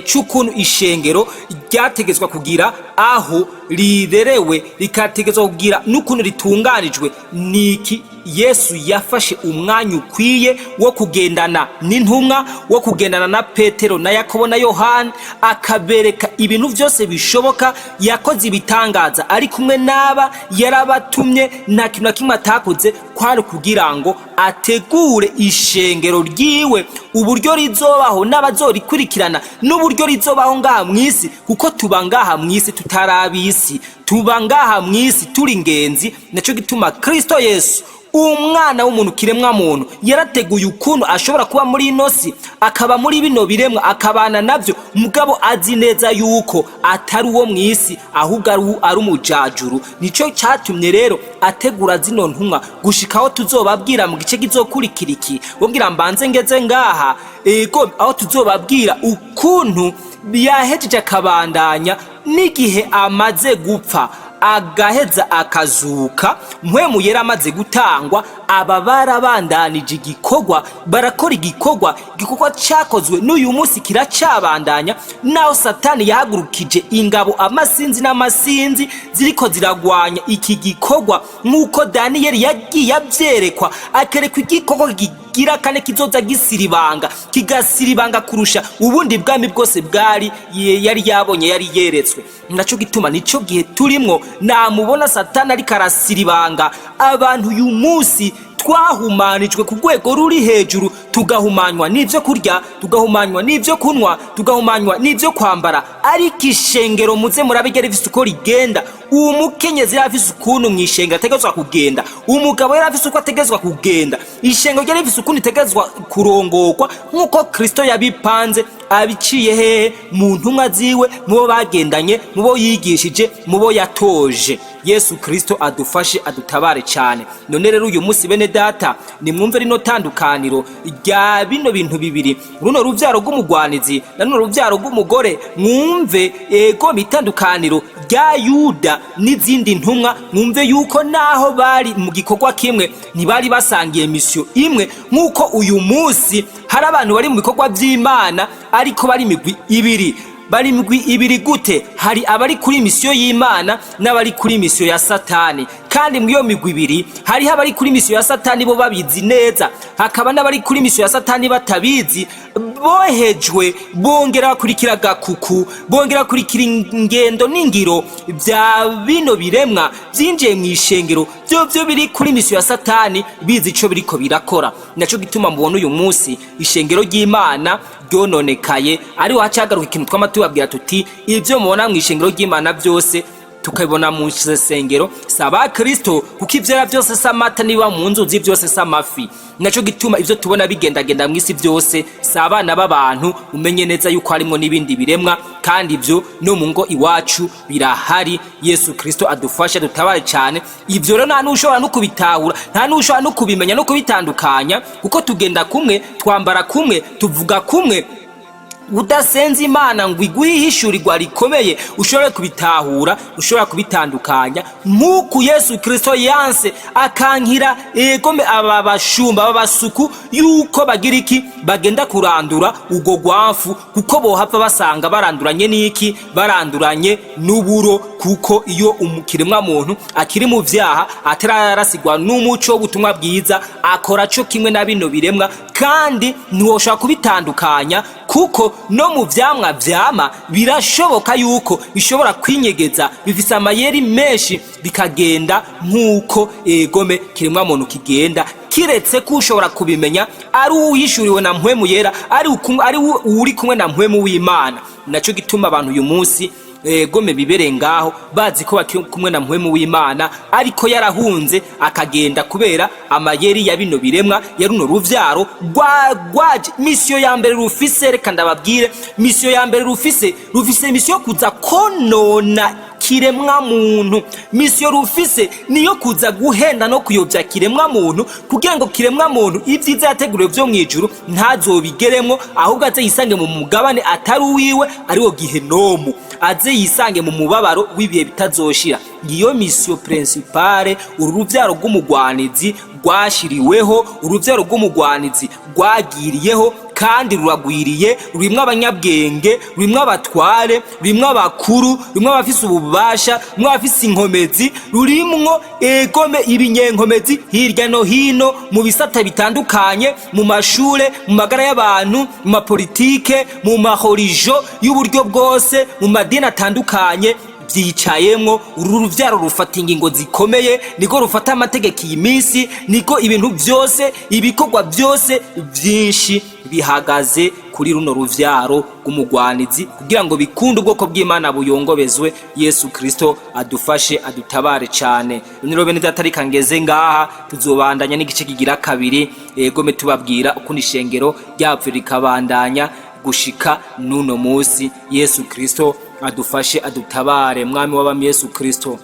c'ukuntu ishengero ryategetswa kugira aho rirerewe, rikategetswa kugira n'ukuntu ritunganijwe, niki Yesu yafashe umwanya ukwiye wo kugendana n'intumwa, wo kugendana na Petero na Yakobo na Yohani, akabereka ibintu byose bishoboka. Yakoze ibitangaza ari kumwe n'aba, yarabatumye, nta kintu na kimwe atakoze, kwari kugira ngo ategure ishengero ryiwe, uburyo rizobaho n'abazorikurikirana, n'uburyo rizobaho ngaha mw'isi, kuko tuba ngaha mw'isi tutarabisi, tuba ngaha mw'isi turi ingenzi. Naco gituma Kristo Yesu, umwana w'umuntu, kiremwa muntu, yarateguye ukuntu ashobora kuba muri ino si, akaba muri bino biremwa, akabana navyo, mugabo azi neza yuko atari uwo mw'isi, ahubwo ari umujajuru. Nico cyatumye rero ategura zino ntumwa gushika aho tuzobabwira mu gice kizokurikira iki. Wongira mbanze ngeze ngaha, ego, aho tuzobabwira ukuntu yahejeje akabandanya n'igihe amaze gupfa, agaheza akazuka, Mpwemu Yera amaze gutangwa, aba barabandanije igikorwa, barakora igikorwa. Igikorwa cyakozwe n'uyu munsi kiracabandanya, naho Satani yahagurukije ingabo amasinzi n'amasinzi ziriko ziragwanya iki gikorwa, nk'uko Daniyeli yagiye avyerekwa, akerekwa igikorwa kigira kane kizoza gisiribanga, kigasiribanga kurusha ubundi bwami bwose bwari yari yabonye, yari yeretswe. Naco gituma nico gihe turimwo, namubona Satani ariko arasiribanga abantu. Uyu munsi twahumanijwe ku rwego ruri hejuru, tugahumanywa n'ibyo kurya, tugahumanywa n'ibyo kunywa, tugahumanywa n'ibyo kwambara. Ariko ishengero muze murabe rifise uko rigenda. Umukenyezi yari afise ukuntu mu ishengero ategerezwa kugenda, umugabo yari afise uko ategerezwa kugenda, ishengero ryari rifise ukuntu itegerezwa kurongorwa, nk'uko Kristo yabipanze abiciye hehe? Mu ntumwa ziwe, mu bo bagendanye, mu bo yigishije, mu bo yatoje. Yesu Kristo adufashe, adutabare cyane. None rero uyu munsi, bene data, nimwumve rino tandukaniro rya bino bintu bibiri, runo ruvyaro rw'umugwanizi na runo ruvyaro rw'umugore. Mwumve ego itandukaniro rya Yuda n'izindi ntumwa, mwumve yuko naho bari mu gikorwa kimwe ntibari basangiye misiyo imwe, nk'uko uyu munsi hari abantu bari mu bikorwa by'Imana ariko bari imigwi ibiri. Bari imigwi ibiri gute? Hari abari kuri misiyo y'Imana n'abari kuri misiyo ya Satani. Kandi muri iyo migwi ibiri, hariho abari kuri misiyo ya Satani bo babizi neza, hakaba n'abari kuri misiyo ya Satani batabizi, bohejwe, bongera bakurikira gakuku, bongera bakurikira ingendo n'ingiro bya bino biremwa byinjiye mu ishengero, byo byo biri kuri misiyo ya Satani, bizi ico biriko birakora. Naco gituma mubona uyu munsi ishengero ry'Imana ryononekaye. Ariho hacagaruka ikintu twama tubabwira tuti: ibyo mubona mu ishengero ry'Imana byose, tukabibona mu nsengero, si abakristo, kuko ivyera byose si amata, niba mu nzuzi byose si amafi. Naco gituma ivyo tubona bigendagenda mw'isi byose si abana b'abantu. Umenye neza yuko harimwo n'ibindi biremwa, kandi ivyo no mu ngo iwacu birahari. Yesu Kristo adufashe, dutabare cyane. Ivyo rero nta n'ushobora no kubitahura, nta n'ushobora no kubimenya no kubitandukanya, kuko tugenda kumwe, twambara kumwe, tuvuga kumwe. Udasenze Imana ngo iguhe ihishurirwa rikomeye ushobore kubitahura, ushobora kubitandukanya, nk'uku Yesu Kirisito yanse akankira egome aba bashumba, aba basuku, yuko bagira iki? Bagenda kurandura ubwo rwafu, kuko bohava basanga baranduranye n'iki? Baranduranye n'uburo. Kuko iyo umukiremwa muntu akiri mu vyaha, atararasigwa n'umuco w'ubutumwa bwiza, akora co kimwe na bino biremwa, kandi ntiwoshobora kubitandukanya, kuko no mu vyamwa vyama birashoboka yuko bishobora kwinyegeza, bifise amayeri menshi, bikagenda nk'uko egome kiremwa muntu kigenda, kiretse ko ushobora kubimenya ari uwihishuriwe na Mpwemu Yera, ari uri kumwe na Mpwemu w'Imana. Naco gituma abantu uyu munsi gome bibereye ngaho, bazi ko bakiri kumwe na Mpwemu w'Imana, ariko yarahunze akagenda kubera amayeri ya bino biremwa, ya runo ruvyaro rwaje. Misiyo ya mbere rufise, reka ndababwire misiyo ya mbere rufise. Rufise misiyo yo kuza konona kiremwa muntu. Misiyo rufise niyo kuza guhenda no kuyobya kiremwa muntu, kugira ngo kiremwa muntu ibyiza yateguriwe vyo mw'ijuru ntazobigeremwo, ahubwo aze yisange mu mugabane atari uwiwe, ariwo gihenomu, aze yisange mu mubabaro w'ibihe bitazoshira. Ngiyo misiyo principale uru ruvyaro rw'umugwanizi rwashiriweho, uruvyaro rw'umugwanizi rwagiriyeho, kandi ruragwiriye. Rurimwo abanyabwenge, rurimwo abatware, rurimwo abakuru, rurimwo abafise ububasha, rurimwo abafise inkomezi, rurimwo egome ibinyenkomezi hirya no hino mu bisata bitandukanye, mu mashure, mu magara y'abantu, mu mapolitike, mu mahorijo y'uburyo bwose, mu madini atandukanye byicayemwo. Uru ruvyaro rufata ingingo zikomeye, niko rufata amategeko iyi minsi, niko ibintu byose, ibikorwa byose byinshi bihagaze kuri runo ruvyaro rw'umugwanizi, kugira ngo bikunde ubwoko bw'Imana buyongobezwe. Yesu Kristo adufashe, adutabare cyane. Nero bene data, reka ngeze ngaha, tuzobandanya n'igice kigira kabiri, egome tubabwira ukuntu ishengero ryapfuye rikabandanya gushika n'uno munsi. Yesu Kristo adufashe, adutabare. Mwami w'abami Yesu Kristo,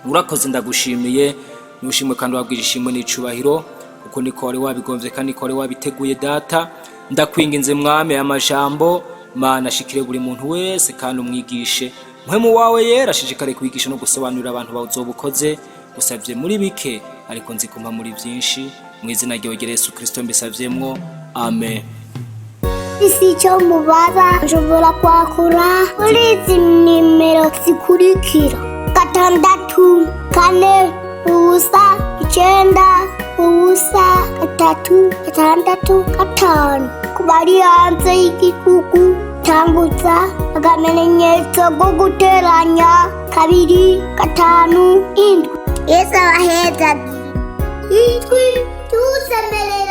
urakoze, ndagushimiye. Nushimwe kandi wabwira ishimwe n'icubahiro, kuko niko wari wabigombye kandi niko wari wabiteguye. Data, ndakwinginze Mwami, aya majambo Mana ashikire buri muntu wese kandi umwigishe. Mpwemu wawe Yera ashishikare kwigisha no gusobanurira abantu bazobukoze. Usavye muri bike, ariko nzi kumpa muri byinshi. Mu izina ryawe Yesu Kristo mbisavyemwo, amen. Isi icyo mubaza, nshobora kwakura kuri izi nimero zikurikira: 640 90 3 6 5. Ku bari hanze y'igihugu, tangutsa akamenyetso ko guteranya 257. Yesu abaheza ijwi tusemerera.